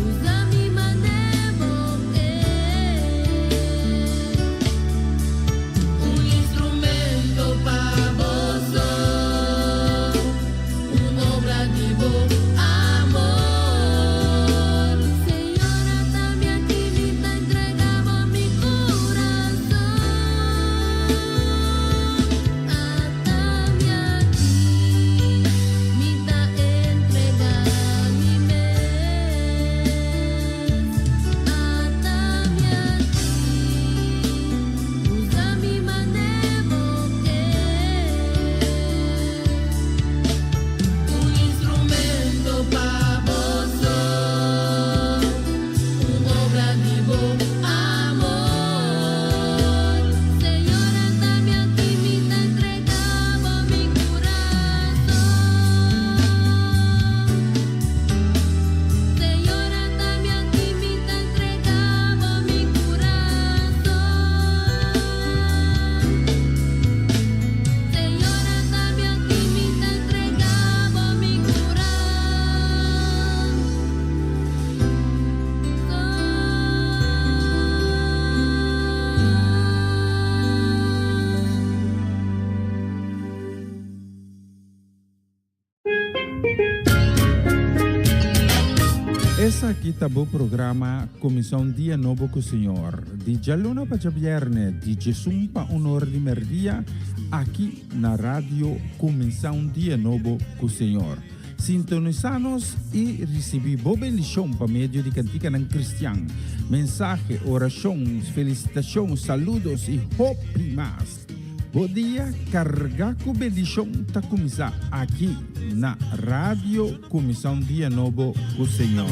usa mi mane bo ke. Un instrumento pa bo so, un obra di bo amor. Señor, atami aki, mi ta entrega bo mi curason. Atami aki, mi ta entrega mi mes. Atami aki, usa mi mane bo ke. Un instrumento pa bo so, un obra di bo amor. Señor, atami aki, mi ta entrega bo mi curason. Señor, atami aki, mi ta entrega bo mi curason. Señor, atami aki, mi ta entrega bo mi curason. Esaki ta bo programa Cuminsa un Dia Nobo cu Señor, di djaluna pa djabierne, di djesun pa un or di merdia, aki na Radio Cuminsa un Dia Nobo cu Señor. Sintonisá nos i risibí bo bendishon pa medio di kantikanan kristian, mensahe, orashon, felisitashon, saludos i hopi mas. Bo dia kargá ku bendishon ta kuminsá aki na Radio Kuminsá un Dia Nobo ku Señor.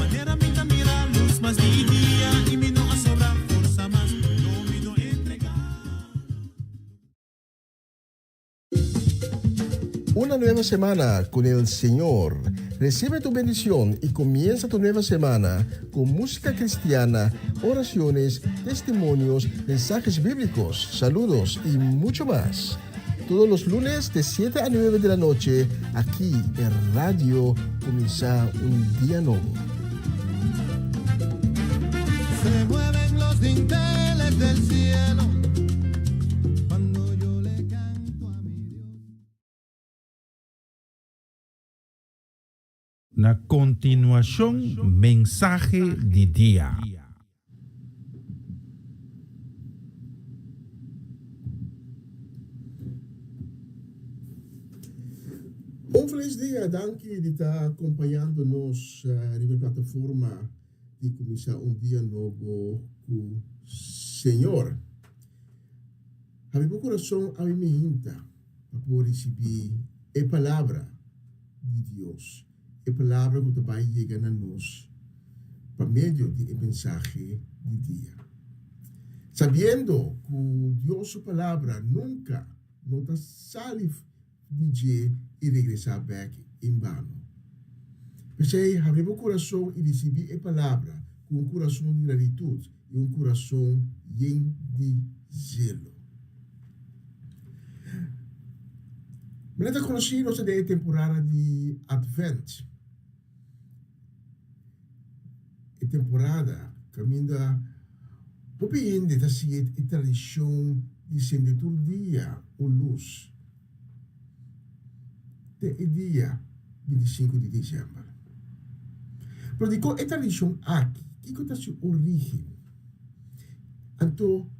Una nueva semana con el Señor. Recibe tu bendición y comienza tu nueva semana con música cristiana, oraciones, testimonios, mensajes bíblicos, saludos y mucho más. Todos los lunes de 7 a 9 de la noche, aquí en Radio Comienza un Día Nuevo. Se mueven los dinteles del cielo cuando yo le canto a mi Dios. Na kontinuashon mensahe di dia. Un felis dia, danki di ta acompañando nos riba e plataforma di cuminsa un dia nobo cu Señor. Habri bo corazon awe mihinta pa por ricibi e palabra di Dios, e palabra cu ta bay yega na nos pa medio di e mensahe di dia. Sabiendo cu Dios su palabra nunca no ta sali di dje i regresá bèk en bano. P'esei, habri bo kurason i risibí e palabra ku un kurason di gratitut i un kurason yen di zelo. Manera ta konosí, nos ta den e temporada di Atvènt, e temporada kaminda hopi hende ta sigui e tradishon di sende tur dia un lus te e dia bintisinku di desèmber. Pero dikon e tradishon aki? Kiko ta su orígen? Anto,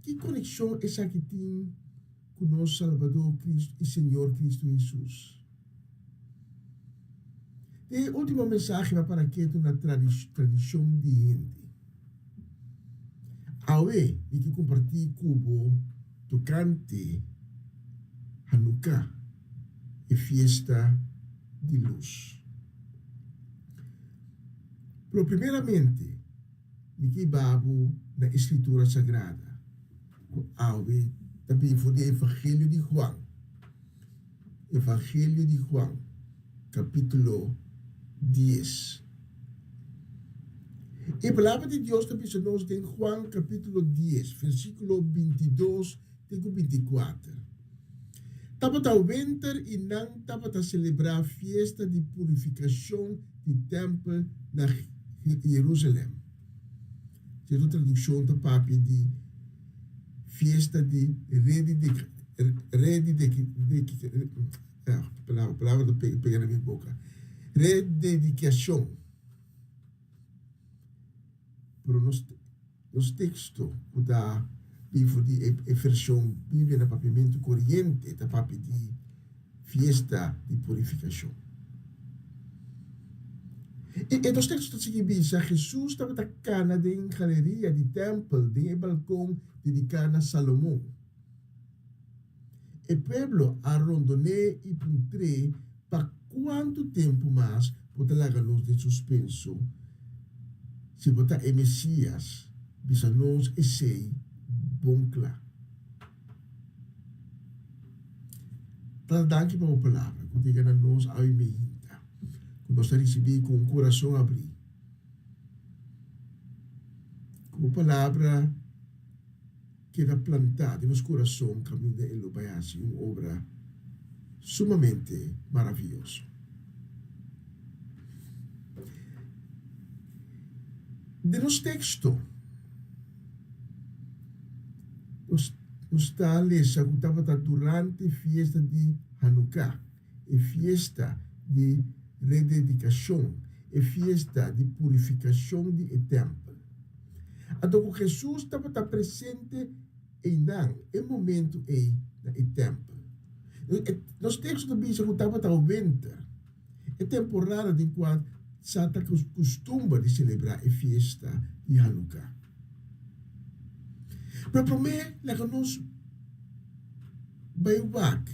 ki konekshon esaki tin ku nos Salbador Kristu i Señor Kristu Hesus? Den e último mensahe pa para ketu na tradishon di hende. Awe mi ke kompartí ku bo tokante Hanukkah, e fiesta di lus. Pero primeramente mi ke hiba bo na e Skritura Sagrada, ku awe ta bin for di e Evangelio di Juan. Evangelio di Juan, capítulo dies. E Palabra di Dios ta bisa nos den Juan capítulo dies, versículo bintidos te cu bintikuater, Tabata winter i nan tabata celebrá fiesta di purificacion di tempel na Jerusalem. Cierto traduccion ta papia di fiesta di palabra ta pega na mi boca, rededicacion. Pero nos nos texto cu ta bin for di e version Biblia na Papiamentu Coriente ta papia di fiesta di purificacion. E e dos teksto ta sigui bisa, Hesus tabata kana den galeria di tèmpel den e balkon dediká na Salomon. E pueblo a rondon'é i puntr'é, Pa kuantu tempu mas bo ta laga nos den suspenso? Si bo ta e Mesias, bisa nos esei bon kla. Tata danki pa bo palabra ku ta yega na nos awe meinta, ku nos ta risibí ku un kurason abrí. Ku bo palabra keda plantá den nos kurason kaminda e lo bai hasi un obra sumamente maravioso. Den nos teksto. Nos ta lesa ku tabata durante fiesta di Hanukkah, e fiesta di rededikashon, e fiesta di purifikashon di e tèmpel. Anto ku Hesus tabata presente einan e momentu ei na e tèmpel. Nos teksto ta bisa ku tabata wenter. E temporada den kua sa ta kustumber di selebrá e fiesta di Hanukkah. Pero promé laga nos bai wak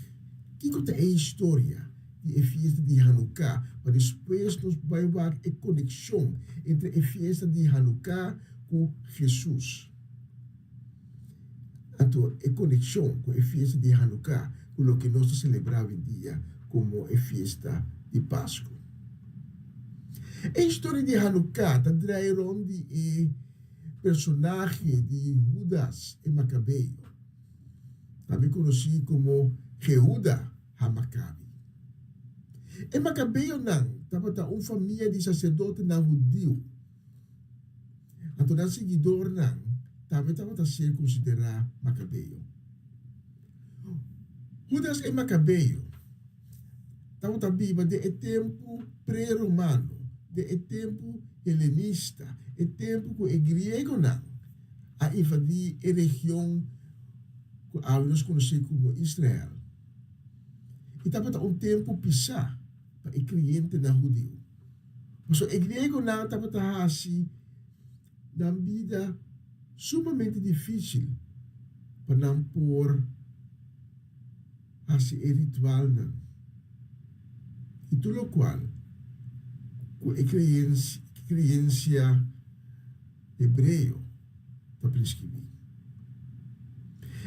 kiko ta e historia di e fiesta di Hanukkah pa despues nos bai wak e konekshon entre e fiesta di Hanukkah ku Hesus. Anto e konekshon ku e fiesta di Hanukkah ku loke nos ta selebrá awendia komo e fiesta di Pasku. E historia di Hanukkah ta drai rònt di e personahe di Hudas e Makabeo, tambe konosí komo Jehuda HaMakabi. E Makabeonan tabata un famia di saserdotenan hudiu. Anto nan siguidornan tambe tabata ser konsiderá Makabeo. Hudas e Makabeo tabata biba den e tempu pre-romano, den e tempu helenista, e tempu ku e griegonan a invadí e region ku awe nos konosé komo Israel. I tabata un tempu pisá pa e kreyentenan hudiu. Pasobra e griegonan tabata hasi nan bida sumamente difísil pa nan por hasi e ritualnan i tur lokual ku e kreensia hebreo ta preskribí.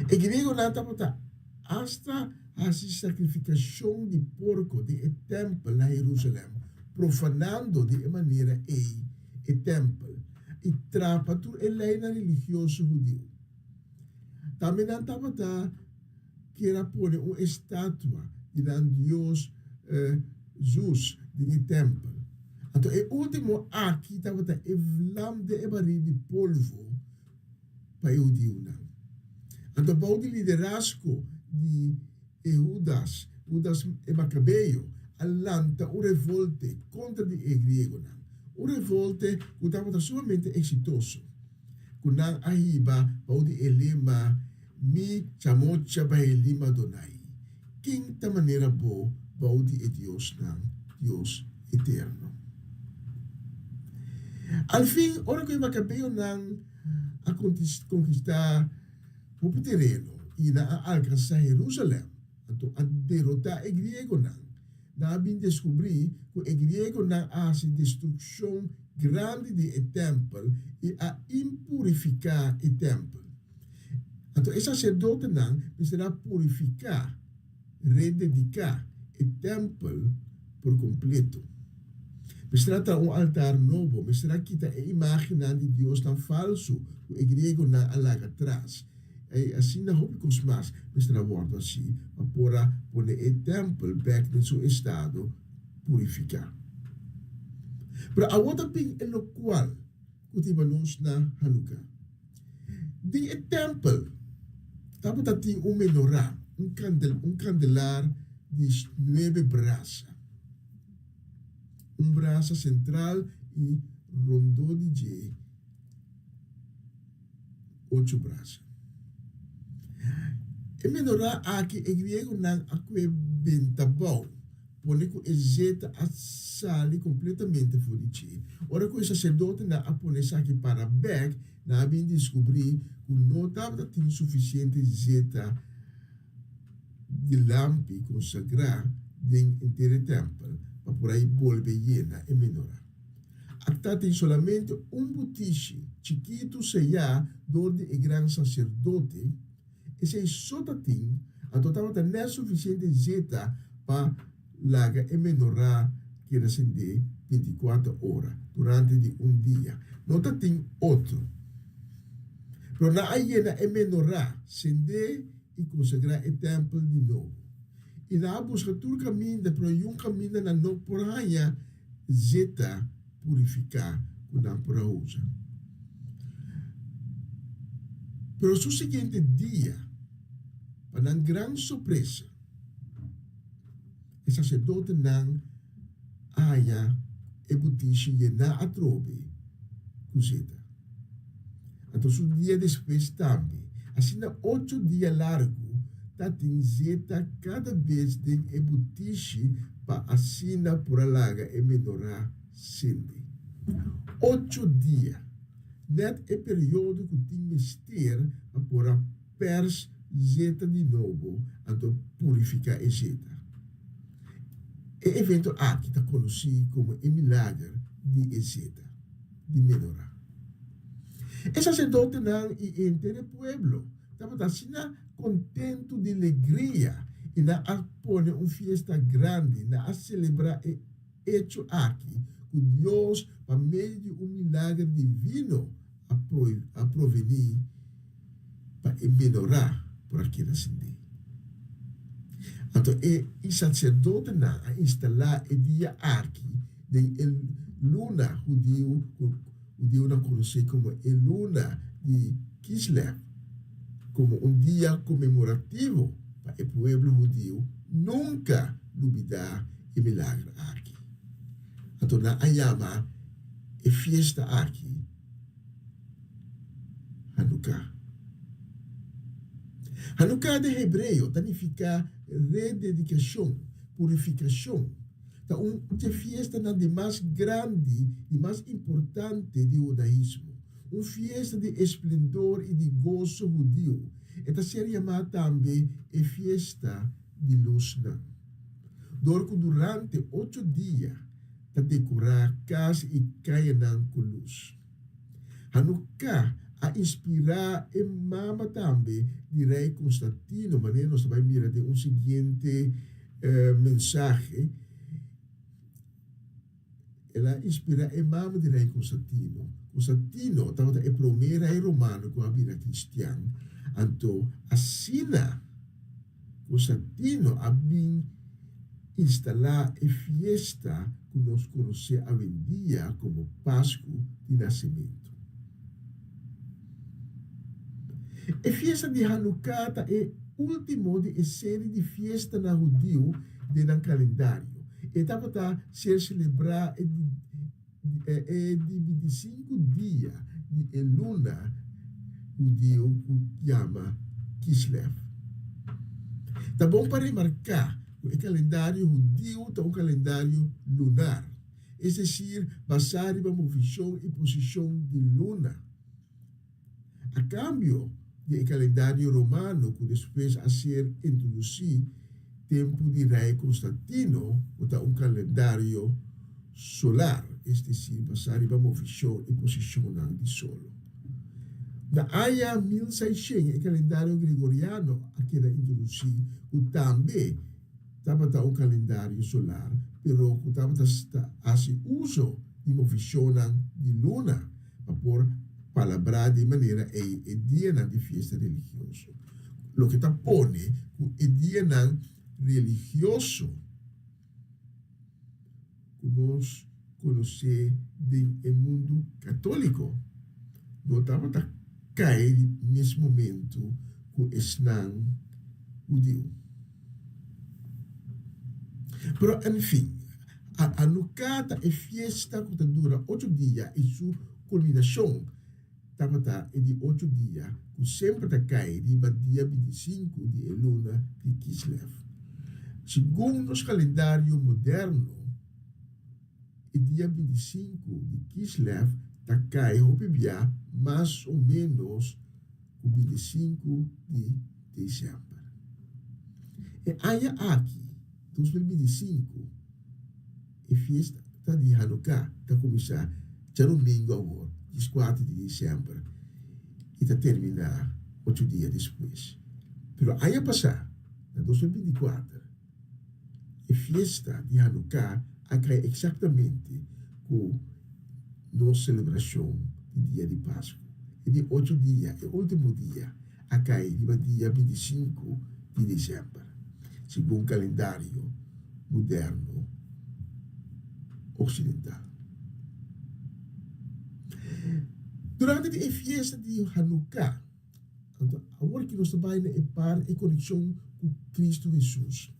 E griegonan tabata asta hasi sakrifikashon di porko den e tèmpel na Herúsalèm, profanando di e manera ei e tèmpel i trapa tur e leinan religioso hudiu. Tambe nan tabata kier a pone un estatua di nan dios Zeus den e tèmpel. Anto e último aki tabata e vlam den e baril di polvo pa e hudiunan. Anto bou di liderazgo di e Hudas, Hudas e Makabeo, a lanta un revolte kontra di e griegonan, un revolte ku tabata sumamente eksitoso, ku nan a hiba bou di e lema Mi chamocha baelim Adonai, ken ta manera bo bou di e diosnan, Dios eterno? Al fin, ora ku e Makabeonan a konkistá hopi tereno i nan a alkansá Herúsalèm, anto a derotá e griegonan. Nan a bin deskubrí ku e griegonan a hasi destrukshon grandi di e tèmpel i a impurifiká e tèmpel. Anto e saserdotenan mester a purifiká, redediká, e tèmpel por kompleto. Mester a traha un altar nobo, mester a kita e imágennan di diosnan falsu ku e griegonan a laga tras. I asina hopi kos mas mester a wòrdu hasí pa por a pone e tèmpel bèk den su estado purifiká. Pero awor ta bin e lokual ku ta hiba nos na Hanukkah. Den e tèmpel tabata tin un menorá, un kandelar di nuebe brasa, un brasa sentral i rondó di dje ocho brasa. E menorá aki e griegonan a kue benta bou, pone ku e zeta a sali kompletamente for di dje. Ora ku e saserdotenan a pone esaki para bèk, nan a bin diskubrí ku no tabata tin sufisiente zeta di lampi konsagrá den henter e tèmpel pa por a bolbe yena e menorá. Akta tin solamente un butishi chikitu seyá dor di e gran saserdote, esei so ta tin, anto tabata nèt sufisiente zeta pa laga e menorá keda sendé bintikuater ora durante di un dia. No ta tin otro. Pero nan a yena e menorá, sendé i konsagrá e tèmpel di nobo. I nan a buska tur kaminda, pero niun kaminda nan no por haña zeta purifiká ku nan por a usa. Pero su siguiente dia, pa nan gran sorpresa, e saserdotenan a haña e butishi yená atrobe ku zeta. Anto su dia despues tambe. Asina ocho dia largu ta tin zeta kada bes den e butishi. pa asina por a laga e menorá sende. Ocho dia, nèt e periodo ku tin mester pa por a pèrs zeta di nobo anto purifiká e zeta. E evento aki ta konosí komo e milager di e zeta di menorá. E saserdotenan i henter e pueblo tabata asina kontentu di legria i nan a pone un fiesta grandi, nan a selebrá e echo aki ku Dios pa medio di un milager divino a provení pa e menorá por a keda sindí. Anto e saserdotenan a instalá e dia aki den e luna hudiu ku hudiunan konosé komo e luna di Kislev komo un dia konmemorativo pa e pueblo hudiu nunka lubidá e milager aki. Anto nan a yama e fiesta aki Hanuká. Hanuká den hebreo ta nifiká rededikashon, purifikashon. Ta un dje fiestanan di mas grandi i mas importante di hudaismo, un fiesta di esplendor i di goso hudiu. E ta ser yamá tambe e fiesta di lusnan. Dor ku durante ocho dia ta dekorá kas i kayanan ku lus. Hanukkah a inspirá e mama tambe di Rei Konstantino, manera nos ta bai mira den un siguiente mensahe. El a inspirá e mama di Rei Konstantino. Konstantino tabata e promé rei romano ku a bira kristian, anto asina Konstantino a bin instalá e fiesta ku nos konosé awendia komo Pasku di Nasementu. E fiesta di Hanukkah ta e último di e seri di fiestanan hudiu den nan kalendario. E tabata ser selebrá e e di bintisinku dia di e luna hudiu ku yama Kislev. Ta bon pa remarká ku e kalendario hudiu ta un kalendario lunar, es desir basá riba movishon i posishon di luna. A kambio di e kalendario romano ku despues a ser introdusí tempu di rei Konstantino ku ta un kalendario solar, es desir basá riba movishon i posishonnan di solo. Na aña 1600 e kalendario gregoriano a keda introdusí ku tambe tabata un kalendario solar pero ku tabata hasi uso di movishonnan di luna pa por palabrá di e manera ei e dianan di fiesta religioso, loke ta pone ku e dianan religioso ku nos konosé den e mundu katóliko no tabata kai di mes momentu ku esnan hudiu. Pero en fin, Hanukkah ta e fiesta ku ta dura ocho dia i su kulminashon tabata e di ocho dia ku semper ta kai riba dia bintisinku di e luna di Kislev. Segun nos kalendario moderno, e dia bintisinku di Kislev ta kai hopi bia mas o ménos ku bintisinku di desèmber. E aña aki, 2025, e fiesta di Hanukkah ta kuminsá djadumingu awor, dieskuater di desèmber, i ta terminá ocho dia despues. Pero aña pasá, na 2024, e fiesta di Hanukkah a kai eksaktamente ku nos selebrashon di dia di Pasku. E di ocho dia, e último dia, a kai riba dia bintisinku di desèmber, segun kalendario moderno oksidental. Durante di e fiesta di Hanukkah, anto awor ki nos ta bai na e par e konekshon ku Kristu Hesus.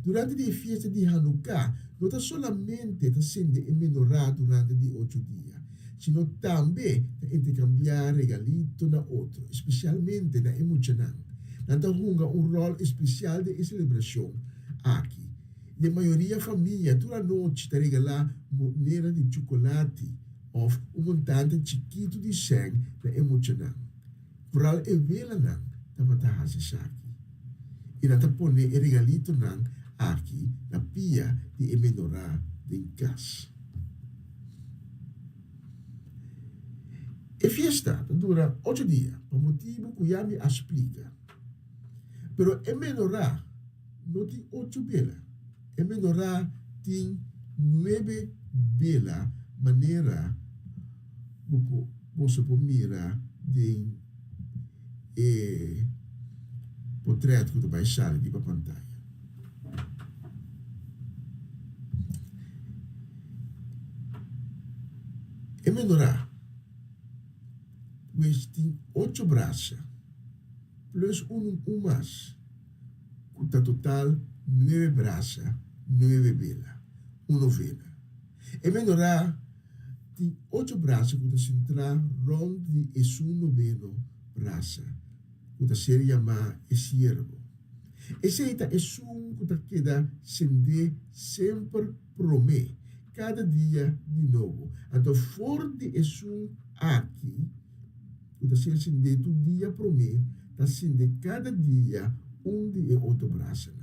Durante di e fiesta di Hanukkah, no ta solamente ta sende e menorá durante di ocho dia, sino tambe ta interkambiá regalito na otro, espesialmente na e muchanan. Nan ta hunga un ròl espesial den e selebrashon aki. Den mayoria famia tur anochi ta regalá moneda di chukolati òf un montante chikitu di sèn na e muchanan. Foral e welanan tabata hasi esaki. I nan ta pone e regalitonan aki na pia di e menorá den kas. E fiesta ta dura ocho dia pa motibu ku ya mi a splika. Pero e menorá no tin ocho bela. E menorá tin nuebe bela manera bo por boso por mira den e potret ku ta bai sali riba pantaya. E menorá pues tin ocho brasa plus un un mas ku ta total nuebe brasa, nuebe bela, un novena. E menorá tin ocho brasa ku ta sentrá rònt di esun noveno brasa, ku ta ser yamá e siervo. Esei ta esun ku ta keda sendé semper promé, kada dia di nobo. Anto for di esun aki, ku ta ser sendé tur dia promé, ta sende kada dia un di e otro brasanan.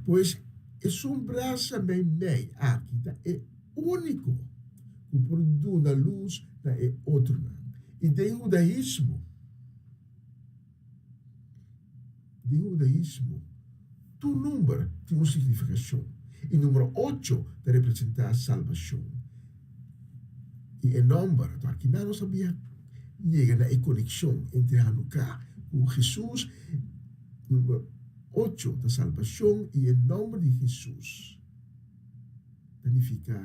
Pues, esun brasa meimei aki ta e úniko ku por duna lus na e otronan. I den hudaismo, den hudaismo, tur number tin un signifikashon, i numero ocho ta representá salbashon. I e nòmber, anto akinan nos a bia yega na e konekshon entre Hanukkah ku Hesus, number ocho ta salbashon i e nòmber di Hesus ta nifiká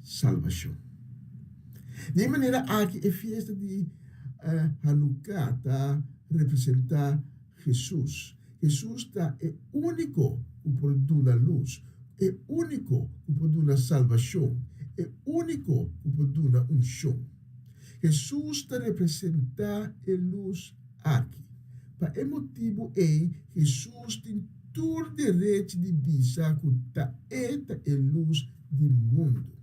salbashon. Di e manera aki e fiesta di Hanukkah ta representá Hesus. Hesus ta e úniko ku por duna lus, e úniko ku por duna salbashon, e úniko ku por duna unshon. Hesus ta representá e lus aki. Pa e motibu ei, Hesus tin tur derechi di bisa ku ta e ta e lus di mundu.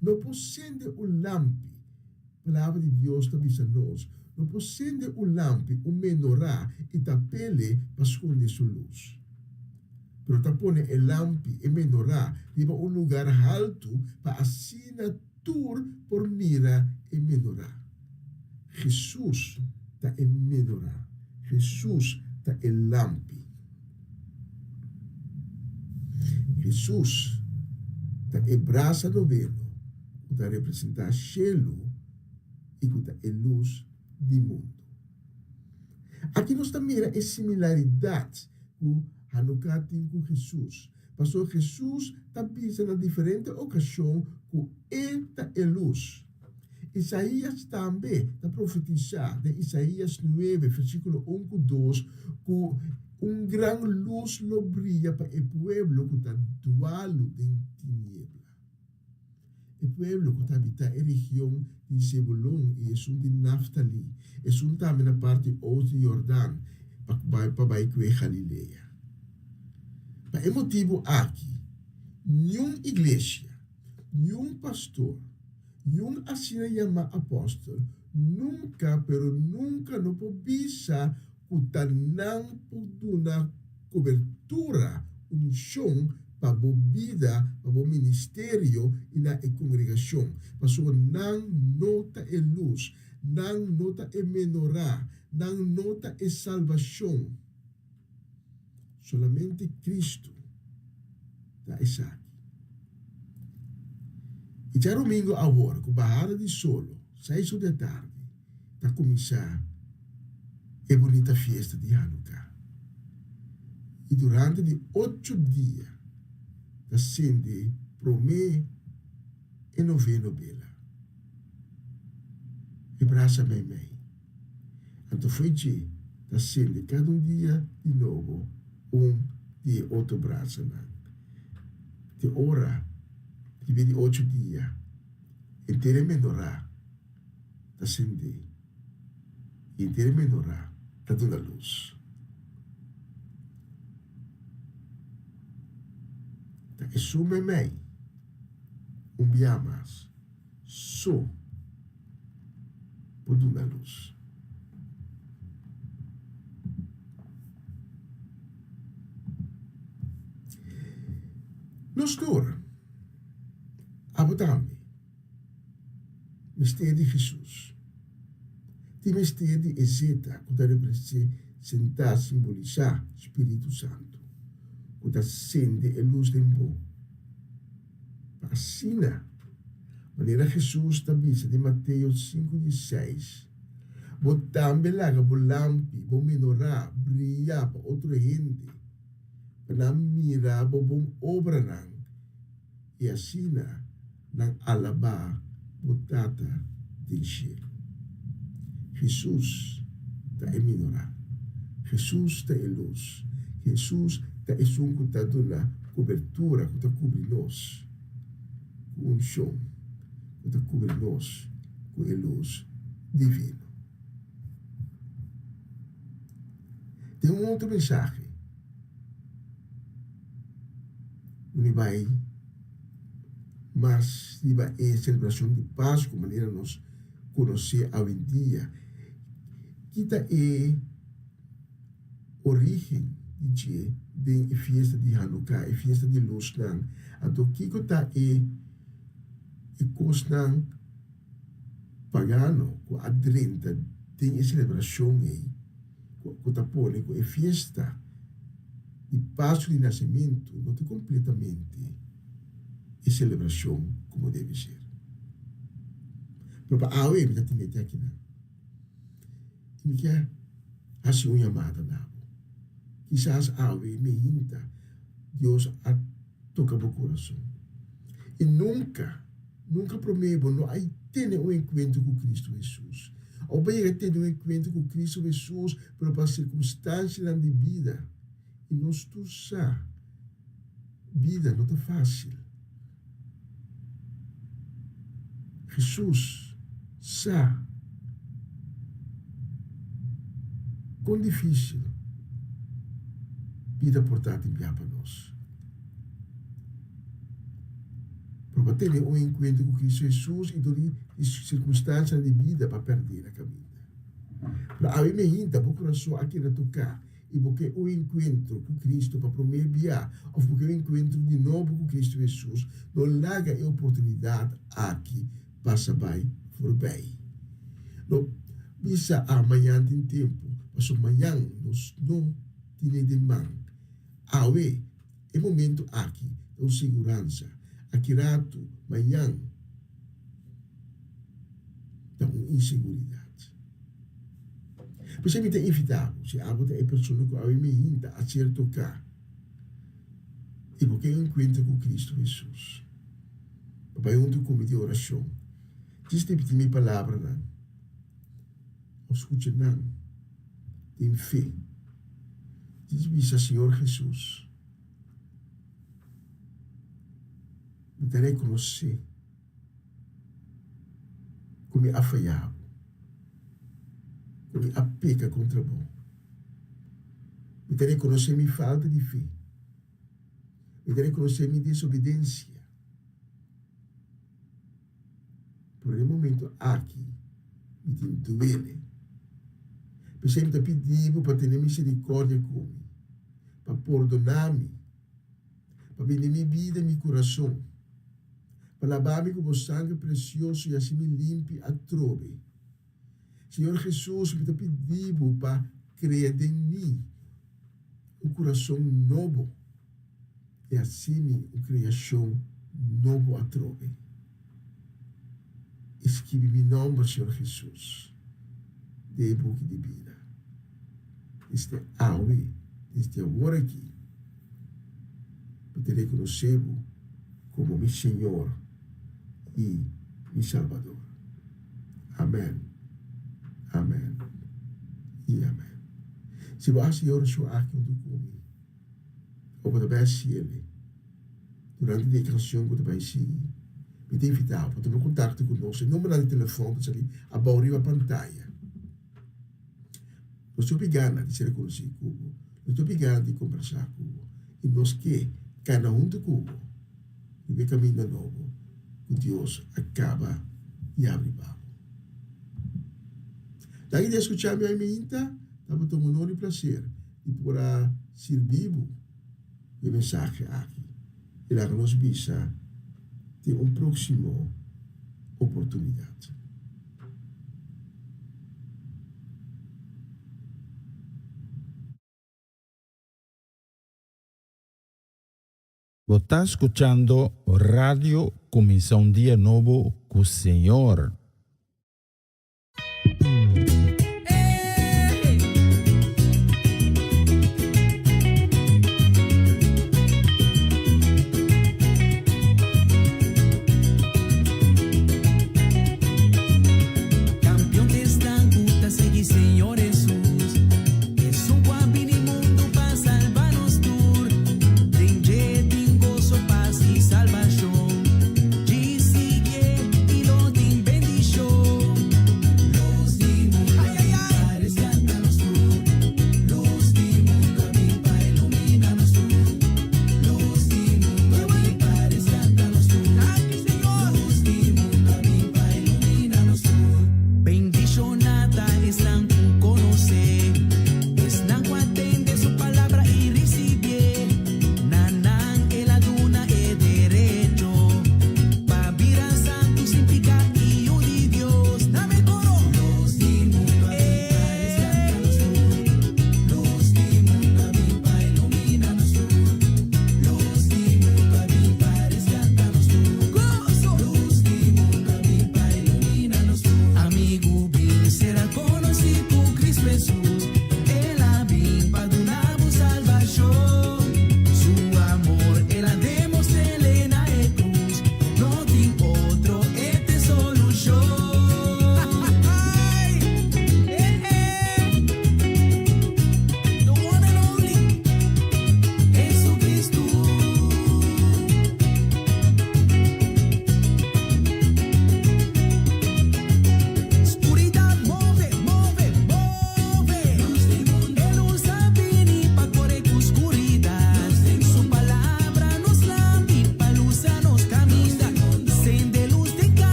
No por sende un lampi Palabra di Dios ta bisa nos, No por sende un lampi, un menorá, i tap'ele pa skonde su lus. Pero ta pone e lampi, e menorá, riba un lugar haltu pa asina tur por mira e menorá. Hesus ta e menorá. Hesus ta e lampi. Hesus ta e brasa noveno ku ta representá shelu i ku ta e lus di mundu. Aki nos ta mira e similaridat ku Hanukkah tin ku Hesus, pasobra Hesus ta bisa na diferente okashon ku e ta e lus. Isaías tambe ta profetisá den Isaías nuebe, versíkulo un ku dos, ku un gran lus lo bria pa e pueblo ku ta dualu den tiniebla. E pueblo ku ta habitá e region di Zebulon i esun di Naftali, esun tambe na parti oost di Yordan, pa bai pa bai kue Galilea. Pa e motibu aki, niun iglesia, niun pastor, niun asina yamá apòstel nunka, pero nunka no por bisa ku ta nan por duna kobertura, unshon, pa bo bida, pa bo ministerio i na e kongregashon, pasobra nan no ta e lus, nan no ta e menorá, nan no ta e salbashon. Solamente Kristu ta esaki. I djarumingu awor ku bahada di solo, seis or di atardi, ta kuminsá e bunita fiesta di Hanukkah. I durante di ocho dia ta sende promé e noveno bela. E brasa meimei. Anto fo'i dje ta sende kada un dia di nobo un di e otro brasanan. Te ora riba di ocho dia henter e menorá ta sendé i henter e menorá ta duna lus. Esun meimei, un bia mas, so por duna lus. Nos tur, abo tambe, mester di Hesus. Tin mester di e zeta ku ta representá, simbolisá, spiritu santu, ku ta sende e lus den bo. Pa asina, manera Hesus ta bisa den Mateo 5:16, bo tambe laga bo lampi, bo menorá, bria pa otro hende, pa nan mira bo bon obranan i asina nan alabá bo Tata den shelu. Hesus ta e minorá. Hesus ta e lus. Hesus ta esun ku ta duna kobertura, ku ta kubri nos ku unshon, ku ta kubri nos ku e lus divino. Den un otro mensahe, mi bai mas riba e selebrashon di Pasku manera nos konosé awendia. Ki ta e orígen di dje den e fiesta di Hanukkah, e fiesta di lusnan? Anto kiko ta e e kosnan pagano ku a drenta den e selebrashon ei ku ta pone ku e fiesta di Pasku di Nasementu no ta kompletamente e selebrashon komo debe ser. Pero pa awe mi ta tene te akinan i mi ke hasi un yamada na bo. Kisas awe mi hinta Dios a toka bo kurason. I nunka, nunka promé bo no a tene un enkuentro ku Kristu Hesus. Òf bo a yega tene un enkuentro ku Kristu Hesus, pero pa sirkunstansianan di bida. I nos tur sa, bida no ta fásil. Hesus sa kon difísil bida por ta tin bia pa nos. Pero pa tene un enkuentro ku Kristu Hesus i dor di sirkunstansianan di bida pa pèrdè na kaminda. Pero awe mi hinta bo kurason a keda toká i bo ke un enkuentro ku Kristu pa promé bia òf bo ke un enkuentro di nobo ku Kristu Hesus, no laga e oportunidat aki pasa bai forbei. No bisa, Ah, mañan tin tempu, pasobra mañan nos no tine den man. Awe, e momento aki ta un siguransa. Aki ratu, mañan, ta un inseguridat. P'esei mi ta invitá bo, si abo ta e persona ku awe mi hinta a ser toká i bo ke enkuentro ku Kristu Hesus, pa bai huntu ku mi den orashon. Djis ripití mi palabranan òf skucha nan den fe. Djis bisa, Señor Hesus, mi ta rekonosé ku mi a fayá bo, ku mi a peka kontra bo. Mi ta rekonosé mi falta di fe. Mi ta rekonosé mi desobedensia. Pero den momento aki mi tin duele. P'esei mi ta pidi bo pa tene misericordia ku mi, pa pordona mi, pa bini mi bida i mi kurason, pa laba mi ku bo sangre presioso i hasi mi limpi atrobe. Señor Jesus, mi ta pidi bo pa krea den mi un kurason nobo i hasi mi un kreashon nobo atrobe. I skibi mi nòmber, Señor Jesus, den e buki di bida. Desde awe, desde awor aki, mi ta rekonosé bo komo mi Señor i mi Salbador. Amèn, amèn i amèn. Si bo hasi e orashon aki huntu ku mi, bo por ta bai hasiel durante di e kanshon ku ta bai sigui. Mi ta invitá bo pa tuma kontakto ku nos. E numbernan di telefòn ta sali abou riba pantaya. Nos ta hopi gana di ser konosí ku bo. Nos ta hopi gana di kombersá ku bo. I nos ke kana huntu ku bo. Riba e kaminda nobo ku Dios a kaba di abri pa bo. Danki di a skucha mi mainta, tabata un honor i plaser di por a sirbi bo ku e mensahe aki i laga nos bisa den un próksimo oportunidat. Bo ta skuchando Radio Kuminsá un Dia Nobo ku Señor.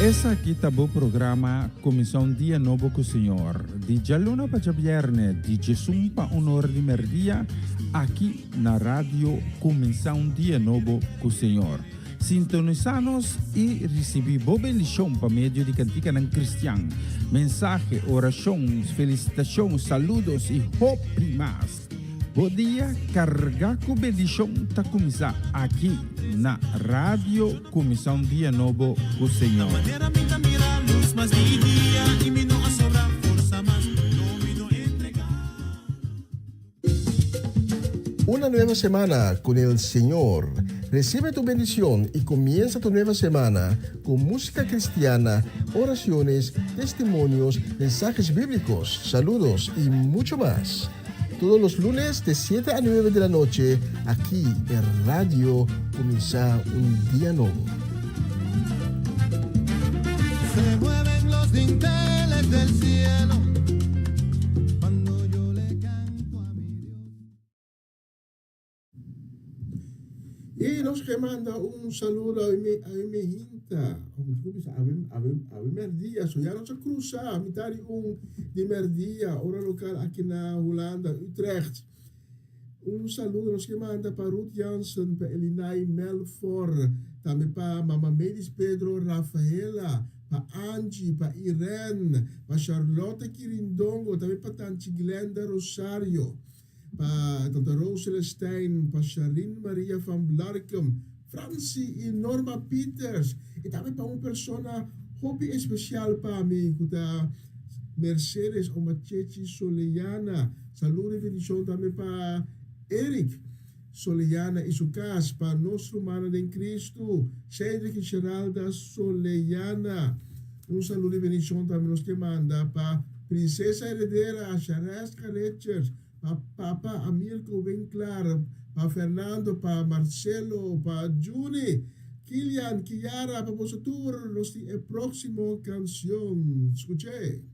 Esaki ta bo programa Kuminsá un Dia Nobo ku Señor, di djaluna pa djabièrnè, di djesun pa un or di mèrdia, aki na Radio Kuminsá un Dia Nobo ku Señor. Sintonisá nos i risibí bo bendishon pa medio di kantikanan kristian, mensahe, orashon, felisitashon, saludos i hopi mas. Bo dia carga cu bendicion ta cuminsa aki na Radio Cuminsa un Dia Nobo cu Señor. Una nueva semana con el Señor. Recibe tu bendición y comienza tu nueva semana con música cristiana, oraciones, testimonios, mensajes bíblicos, saludos y mucho más. Todos los lunes de 7 a 9 de la noche, aquí en Radio Comienza un Día Nuevo. Se mueven los dinteles del cielo. I nos ke manda un saludo a mi a mi hinta, a mi merdia, so ya nos a cruza mitad di un di merdia, ora local aki na Hulanda, Utrecht. Un saludo nos ke manda pa Ruth Jansen, pa Elinay Melfor, tambe pa Mama Medis Pedro Rafaela, pa Angie, pa Irene, pa Charlotte Kirindongo, tambe pa Tanchi Glenda Rosario, pa Tanta Rose Celestijn, pa Sharine Maria van Blarkum, Francie i Norma Pieters, i tambe pa un persona hopi especial pa mi ku ta Mercedes Omachechi Soleyana. Saludo i bendicion tambe pa Eric Soleyana i su kas, pa nos rumannan den Cristo, Cedric i Sheralda Soleyana. Un saludo i bendicion tambe nos ke manda pa Princesa Heredera Shareska Richards, pa Papa Amilco Winklaar, pa Fernando, pa Marcelo, pa Juni, Kilian, Kiara, pa boso tur. Nos tin e proximo cancion. Scuch'e!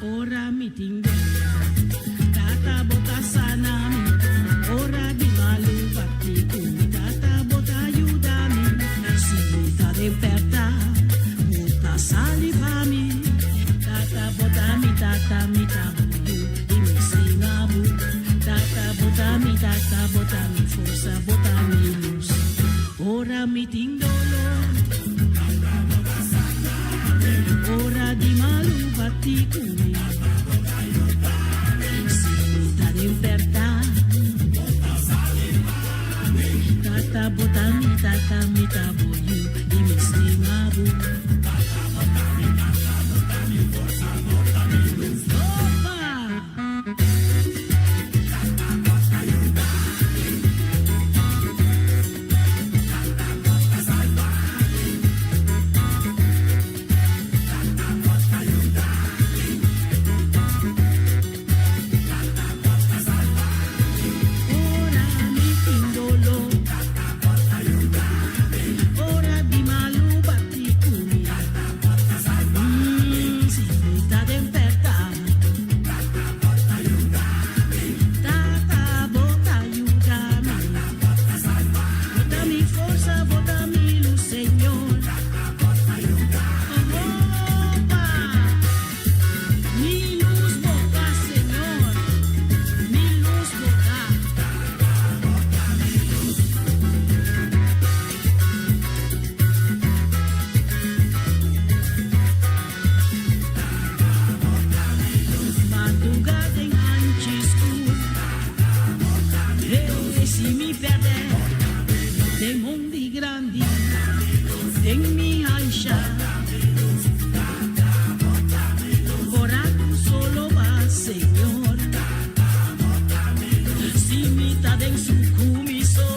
Ora mi tin guera, tata bo ta sana mi. Ora di malu bati ku mi, tata bo ta yuda mi. Si mi ta den pèrta, bo ta sali pa mi. Tata bo ta mi tata, mi ta bo yu i mi stima bo. Tata bo ta mi tata, bo ta mi forsa, bo ta mi lus. Ora mi tin dolor. Ora di malu bati ku mi. Si mi ta den pèrta. Tata bo ta mi tata, mi ta bo yu i mi stima bo. Opa! Ora mi tin doló. Ora di malu bati ku mi. Si mi ta den pèrta. Tata bo ta yuda mi. Bo ta mi forsa, bo ta mi lus, Señor. Opa! Mi lus bo ta, Señor. Mi lus bo ta. Madruga den hanchi skur. Hey, si mi pèrdè den mondi grandi, den mi hansha. Ora ku solo ba, Señor. Si mi ta den suku mi so,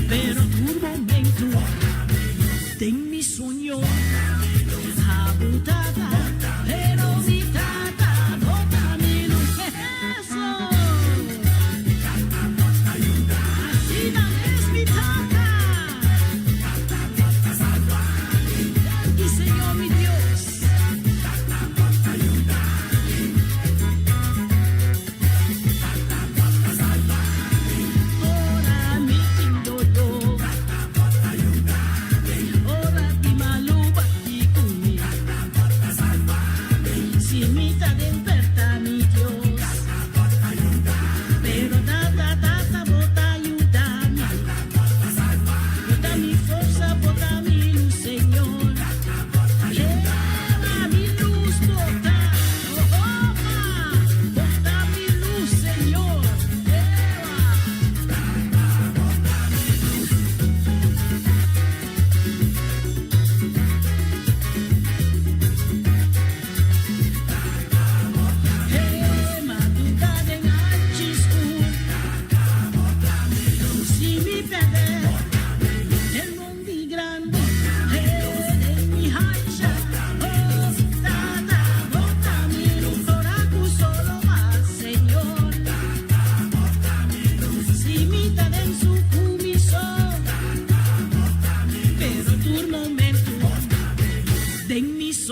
pero tur momento den mi soño. Abo tata, pero mi tata bo ta mi lus. Eso! Asina mes mi tata. Danki Señor mi Dios. Ora mi tin doló. Ora di malu bati ku mi.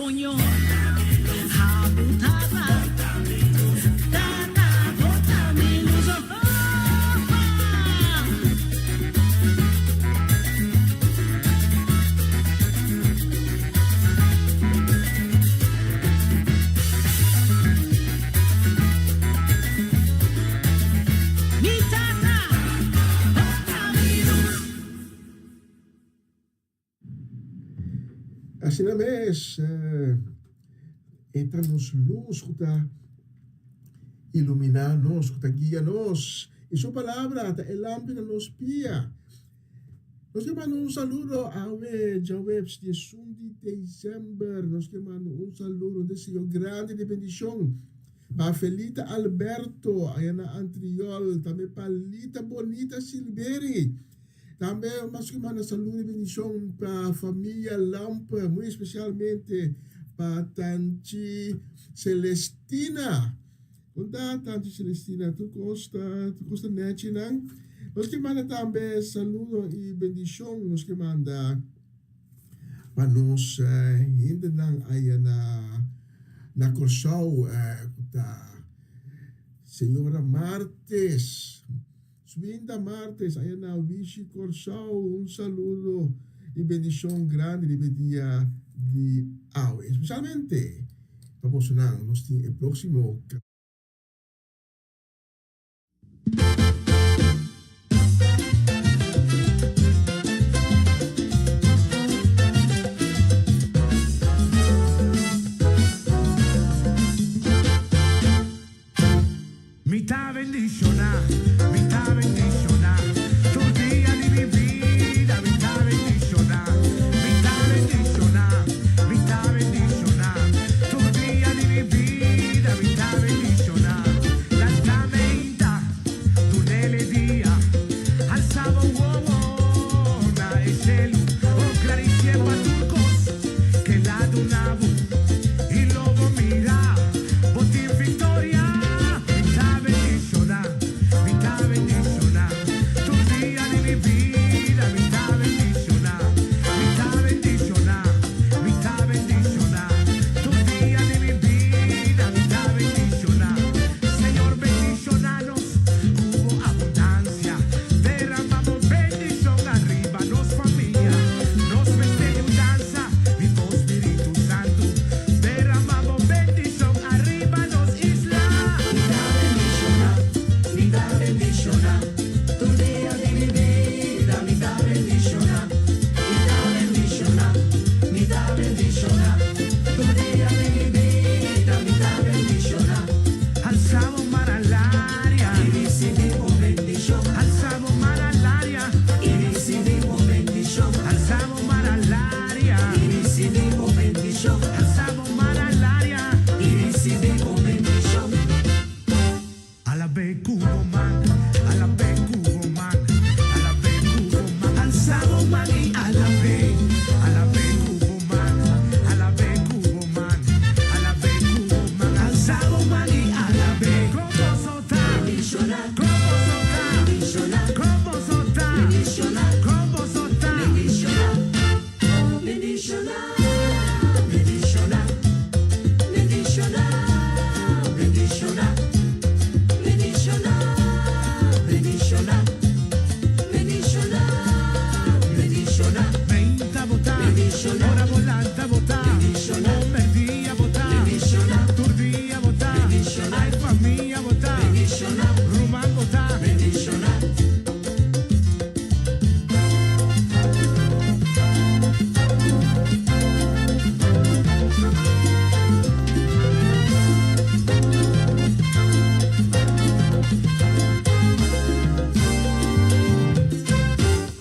soño. Abo tata, tata, bo ta mi lus. Oh, oh, oh. Mi tata, bo ta mi lus. Asina mes, e ta nos lus ku ta iluminá nos, ku ta guia nos. I su palabra ta e lampi na nos pia. Nos ke manda un saludo awe djaweps 11 di desèmber. Nos ke manda un saludo, un deseo grandi di bendishon pa Felita Alberto aya na Antriol, tambe pa Lita Bonita Silveri. Tambe nos ke manda saludo i bendishon pa famia Lampe, muy espesialmente pa Tanchi Celestina. Kon ta Tanchi Celestina? Tur kos ta tur kos ta nechi nan. Nos ke manda tambe saludo i bendishon nos ke manda pa nos hendenan aya na na Kòrsou ku ta señora Martes. Swinda Martes aya na Wishi Kòrsou un saludo i bendishon grandi riba e dia di awe. Espesialmente pa bosonan nos tin e próksimo. Mi ta bendishoná, mi ta bendishoná, tur dia di mi bida mi ta bendishoná, mi ta bendishoná, mi ta bendishoná, tur dia di mi bida mi ta bendishoná. Lanta meinta, dunele dia, alsa bo wowo na e shelu, o gradisie pa tur kos ke el a duna bo. I lo bo mira, bo tin viktoria. Mi ta bendishoná, mi ta bendishoná, tur dia di mi bida mi ta bendishoná, mi ta bendishoná, mi ta bendishoná, tur dia di mi bida mi ta bendishoná. Señor bendishoná nos ku bo abundansia, derama bo bendishon ariba nos famia, nos mester yudansa di bo Spiritu Santu, derama bo bendishon ariba nos isla. Mi ta bendishoná, mi ta bendishoná, tur dia di mi bida mi ta bendishoná, mi ta bendishoná, mi ta bendishoná, tur dia di mi bida mi ta bendishoná. Alsa bo man al aria. I risibí bo bendishon. Alsa bo man al aria. I risibí bo bendishon. Alsa bo man al aria. I risibí bo bendishon. Alsa bo man al aria. I risibí bo bendishon. Alab'é ku bo man, alab'é ku bo man, alab'é ku bo man. Alsa bo man i alab'é, alab'é ku bo man, alab'é ku bo man, alab'é ku bo man. Alsa bo man i alab'é. Kon boso ta? Bendishoná. Kon boso ta? Bendishoná. Kon boso ta? Bendishoná. Kon boso ta? Bendishoná. Bendishoná. Bendishoná. Bendishoná. Bendishoná. Bendishoná. Bendishoná. Bendishoná. Bendishoná. Meinta bo ta, Bendishoná. ora bo lanta bo ta, Bendishoná. merdia bo ta, Bendishoná. tur dia bo ta, Bendishoná. ay famia bo ta, Bendishoná. ruman bo ta. Bendishoná.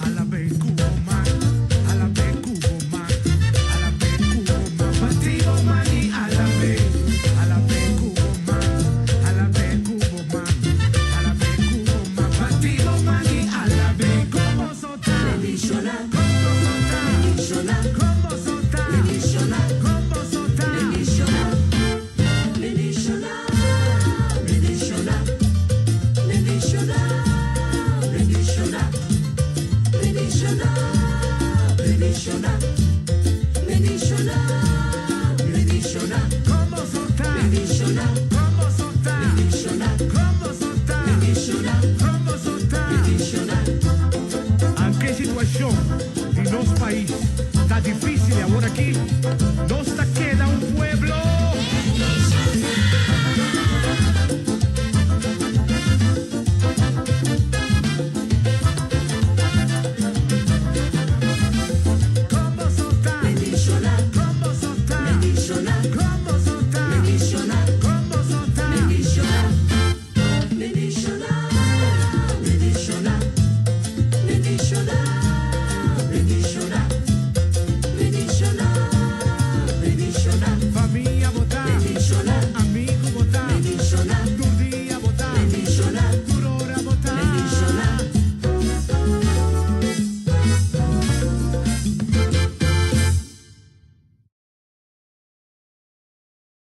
Alab'é ku bo man, alab'é ku bo man, Fásil awor aki, nos ta keda un pueblo. Kon boso ta? Bendishoná. Kon boso ta? Bendishoná. Kon boso ta? Bendishoná. Kon boso ta? Bendishoná. Bendishoná. Bendishoná. Bendishoná. Bendishoná. Bendishoná. Bendishoná. Famia bo ta. Bendishoná. Amigu bo ta. Bendishoná. Tur dia bo ta. Bendishoná. Tur ora bo ta. Bendishoná.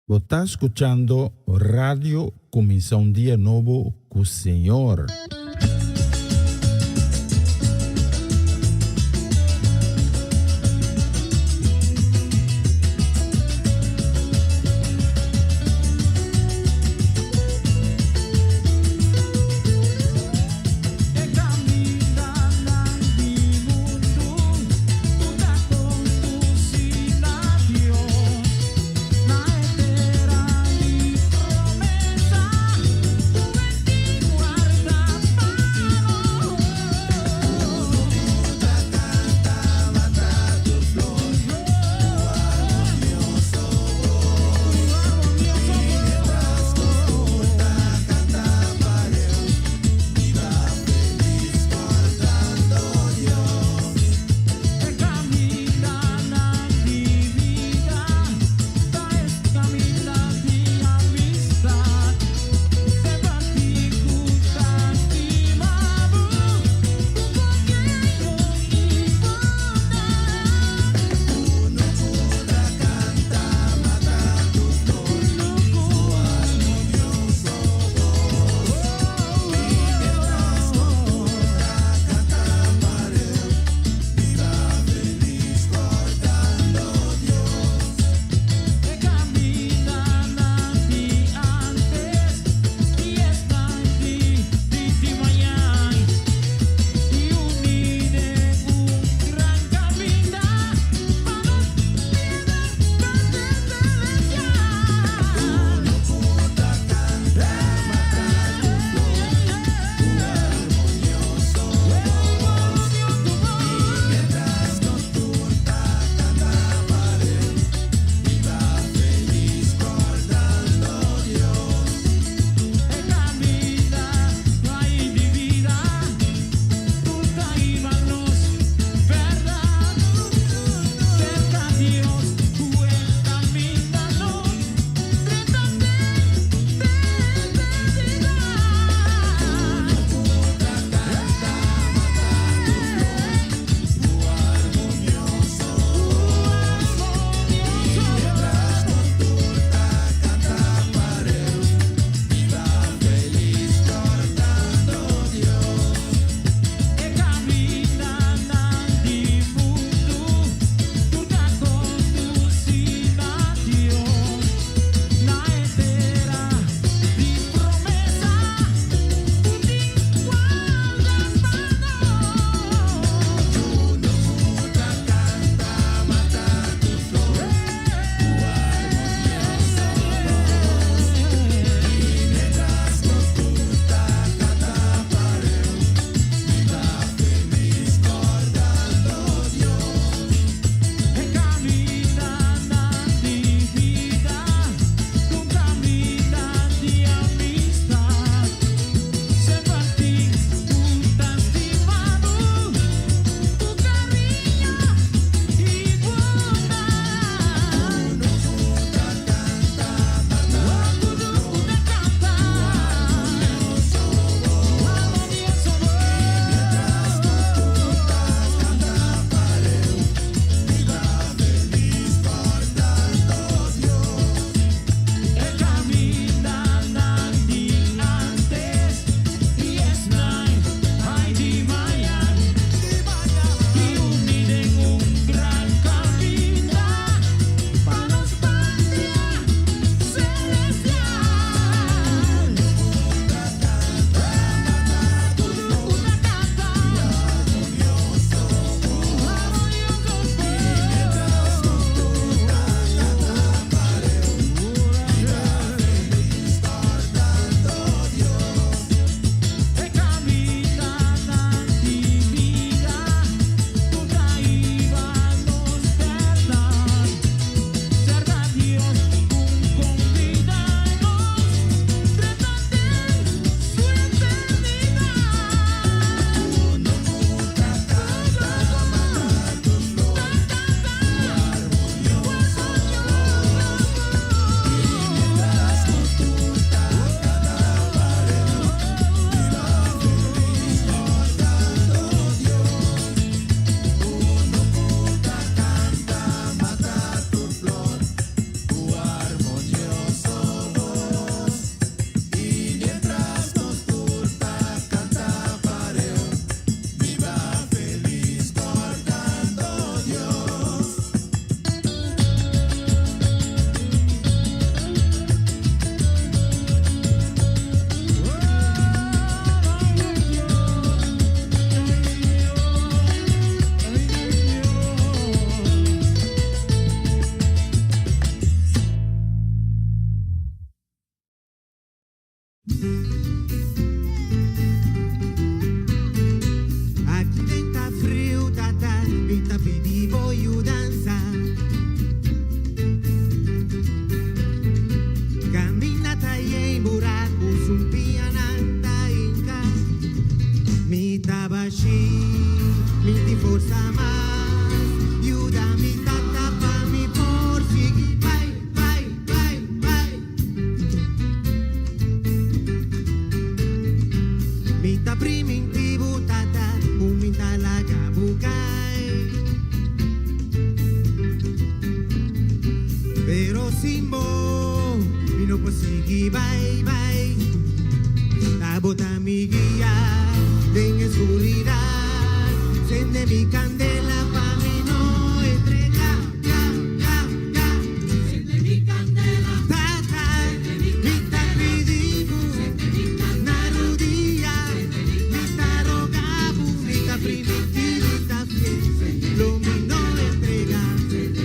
Bo ta skuchando Radio Kuminsá un Dia Nobo ku Señor. E kamindanan di mundu ku ta kondusí na Dios, na e tera di promesa ku E tin wardá pa Sin bo, mi no por sigui bai bai. Ta bo ta mi guia den e skuridat. Sende mi kandela pa mi no entregá, ga, ga, ga. Sende mi kandela, Tata, mi ta pidi bo na rudia. Mi ta roga bo, mi ta primintí, mi ta fiel. Lo mi no entregá,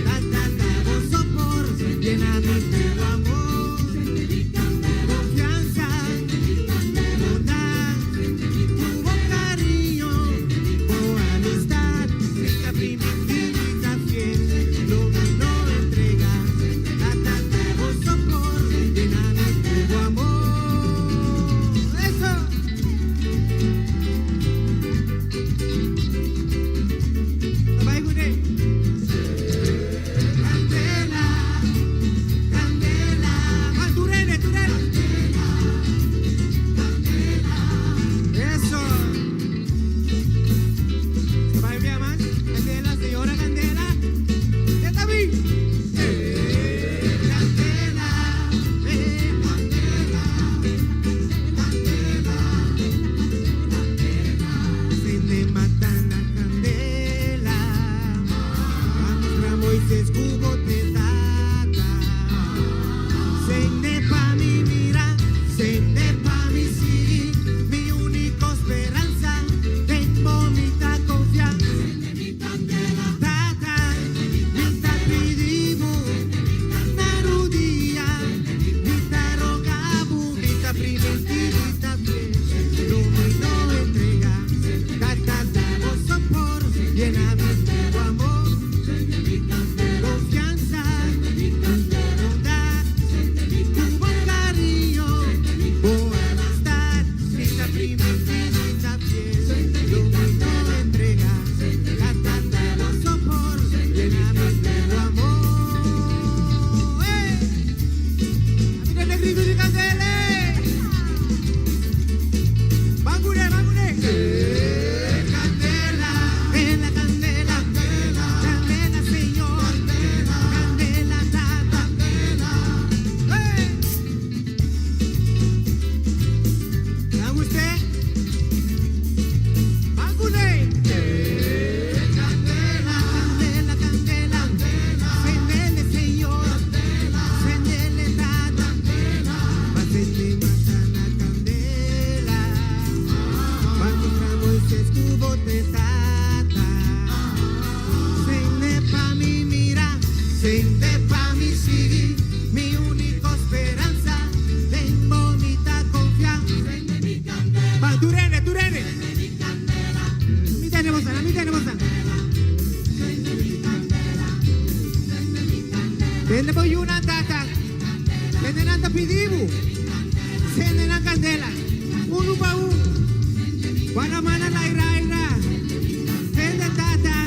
Tata, ta bo so por yena mi ku amor. Konfiansa, bondat, ku bo kariño, bo amistat. Mi ta primintí, mi ta fiel. Lo mi no entregá, Tata, ta bo so por yena mi ku amor. Eso! Bai kuné. Kandela, kandela. Ah, turene, turene. Eso. Bai bien, man. Kandela, señora Kandela. Ya está bien. Kandela, kandela, kandela. Sende mata na kandela. A mustra Moises ku bo t'e Tata. Sende pa mi mira, sende pa mi sigui. Mi úniko speransa, den bo mi ta konfia. Tata, mi ta pidi bo na rudia. Mi ta roga bo, mi ta primintí, mi ta fiel. Lo mi no entregá. Tata, ta bo so por yena mi ku amor. Konfiansa, bondat, ku bo kariño, bo amistat. Mi ta primintí, mi ta fiel. Lo mi no entregá. Tata, ta bo so por yena mi ku amor. ¡Ey! ¡A mí grito di kandela! ¡Bangure, bangure! Kandela, en la kandela, kandela, Señor, kandela, Tata. ¡Hey! ¿Dan usted? ¡Bangure! Kandela, kandela, kandela, sendele, Señor, sendele, Tata, Pasende mata na kandela, pa mustra Moises ku bo t'e Tata. Sende pa mi mira, sende pa mi sigui, mi úniko speransa, den bo mi ta konfia. Va, turene, turene. Mi tenemos, mi tenemos. Sende bo yunan, Tata. Sende nan ta pidi bo. Sende nan kandela. Unu pa un. Guanamana laira aira. Sende, Tata.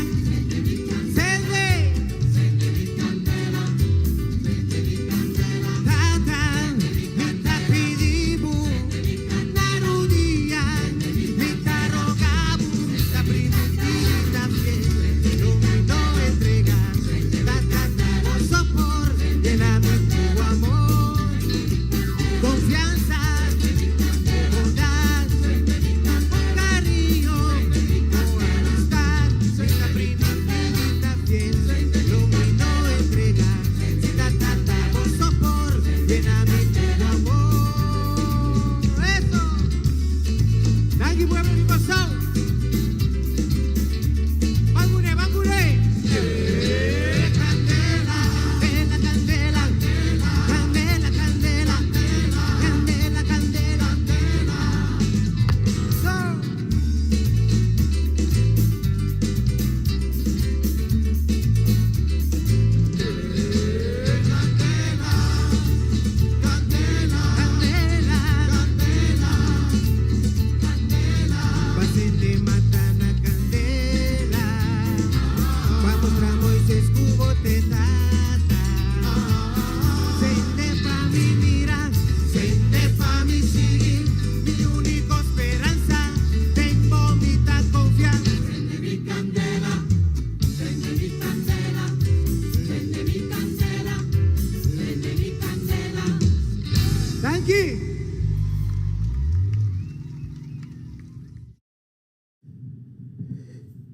Sende. Tata, mi ta pidi bo na rudia. Mi ta roga bo, mi ta primintí, mi ta fiel. Lo mi no entregá. Tata, ta bo so por yena mi ku amor. Konfiansa, bondat, kariño,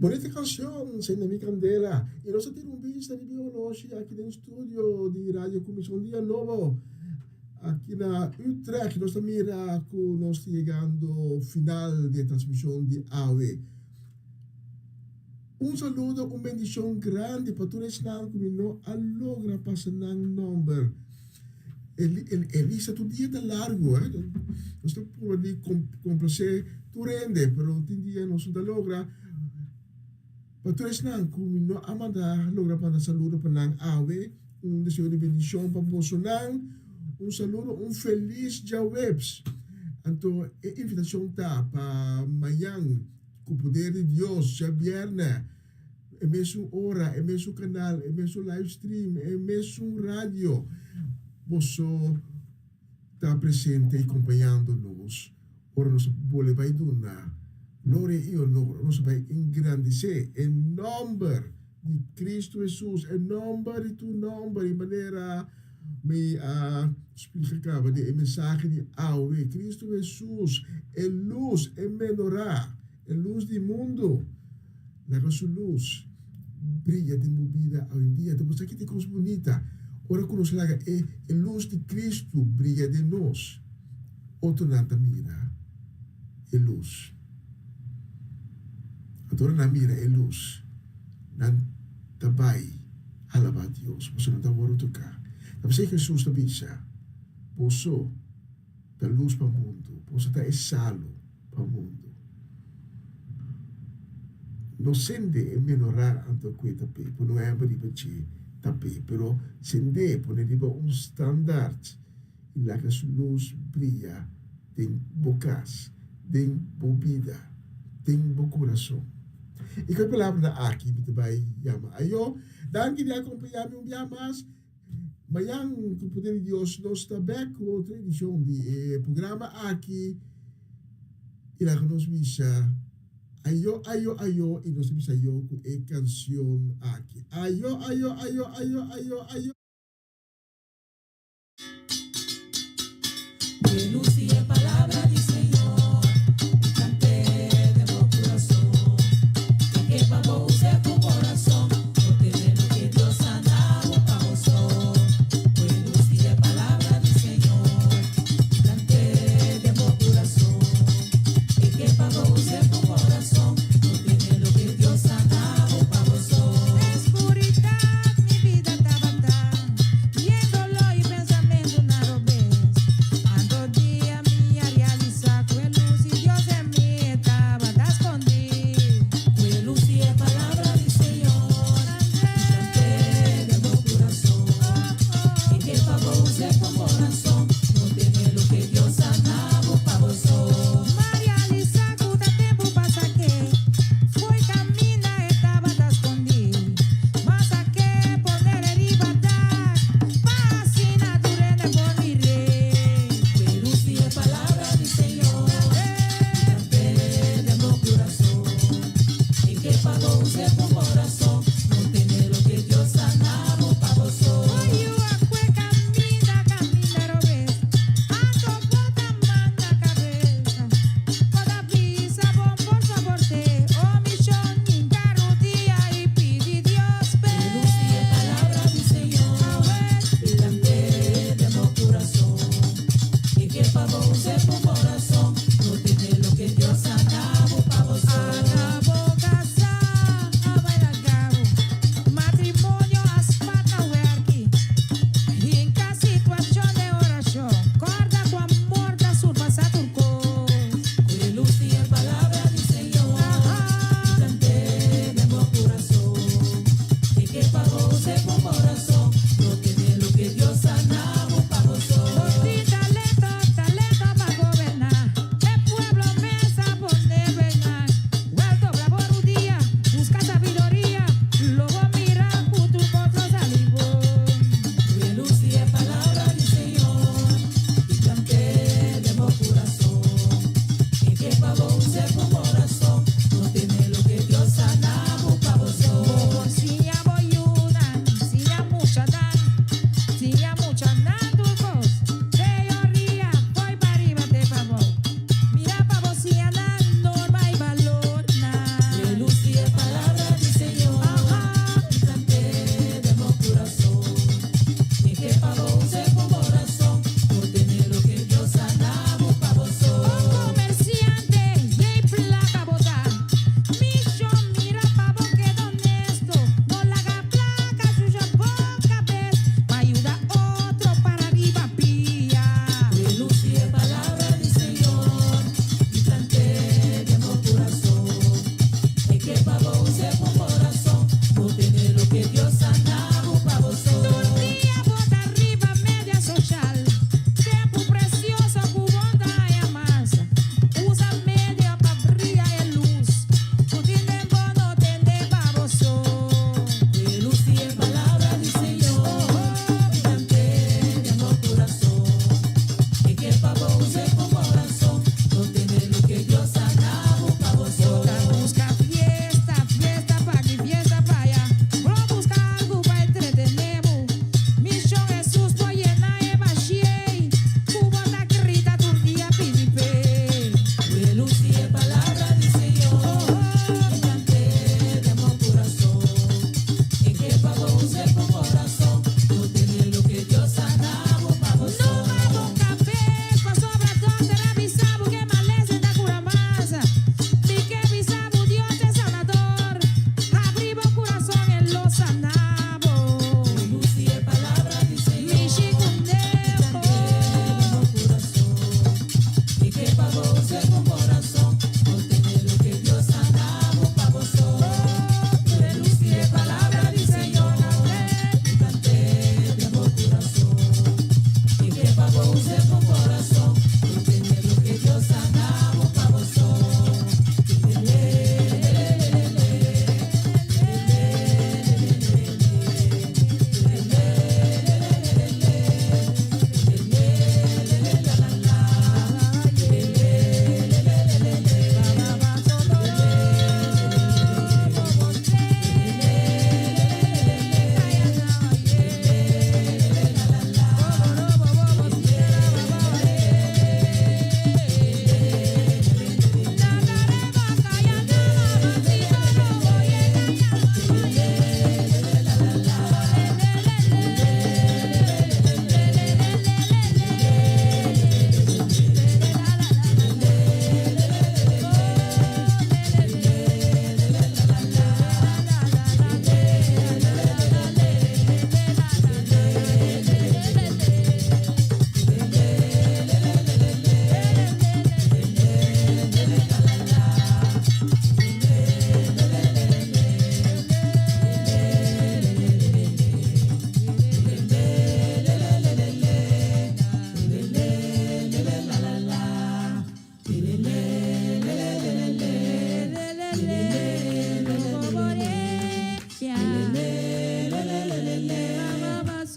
Bonita canción, Sende Mi Candela. Y nos a tira un bista riba e oloshi aki den studio di Radio Cuminsa un Dia Nobo aki na Utrecht. Nos ta mira cu nos ta yegando final di e transmision di awe. Un saludo, un bendicion grandi pa tur esnan cu mi no a logra pasa nan nomber. E lista tur dia ta largo, eh. Nos ta purba di complace tur hende, pero tin dia nos no ta logra. Pa tur esnan cu mi no a manda logra manda saludo pa nan awe, un deseo di bendicion pa bosonan. Un saludo, un feliz djaweps. Anto e invitacion ta pa mañan cu poder di Dios djabierne. E mesun ora, e mesun kanal, e mesun live stream, e mesun radio. Boso ta presente i kompañando nos ora nos bole bai duna gloria i honor, nos bai engrandesé e nòmber di Kristu Hesus, e nòmber di tur nòmber, i manera mi a splika kaba den e mensahe di awe, Kristu Hesus, e lus, e menorá, e lus di mundu. Laga su lus briya den bo bida awendia. Ta bo sa ki ta e kos bunita ora ku nos laga e e lus di Kristu briya den nos. Otronan ta mira e lus. Anto ora nan mira e lus, nan ta bai alabá Dios, pasobra nan ta wòrdu toká. Ta p'esei Hesus ta bisa, Boso ta lus pa mundu, boso ta e salu pa mundu. No sende e menorá anto ku e ta p'e, pone un hèmber riba dje ta p'e, pero send'é, pone riba un standaard i laga su lus bria den bo kas, den bo bida, den bo kurason. I ku e palabranan aki mi ta bai yama ayó. Danki di akompañá mi un bia mas. Mañan, ku poder di Dios, nos ta bek ku otro edishon di e programa aki i laga nos bisa ayo, ayo, ayo i nos ta bisa ayo ku e kansion aki. Ayo, ayo, ayo, ayo, ayo, ayo. Yen doló i pensamentu na robes. Anto dia.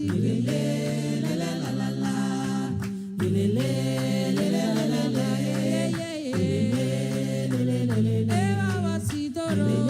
Lele, la la la la la. Lele, lele, la la la. Eh, babacito.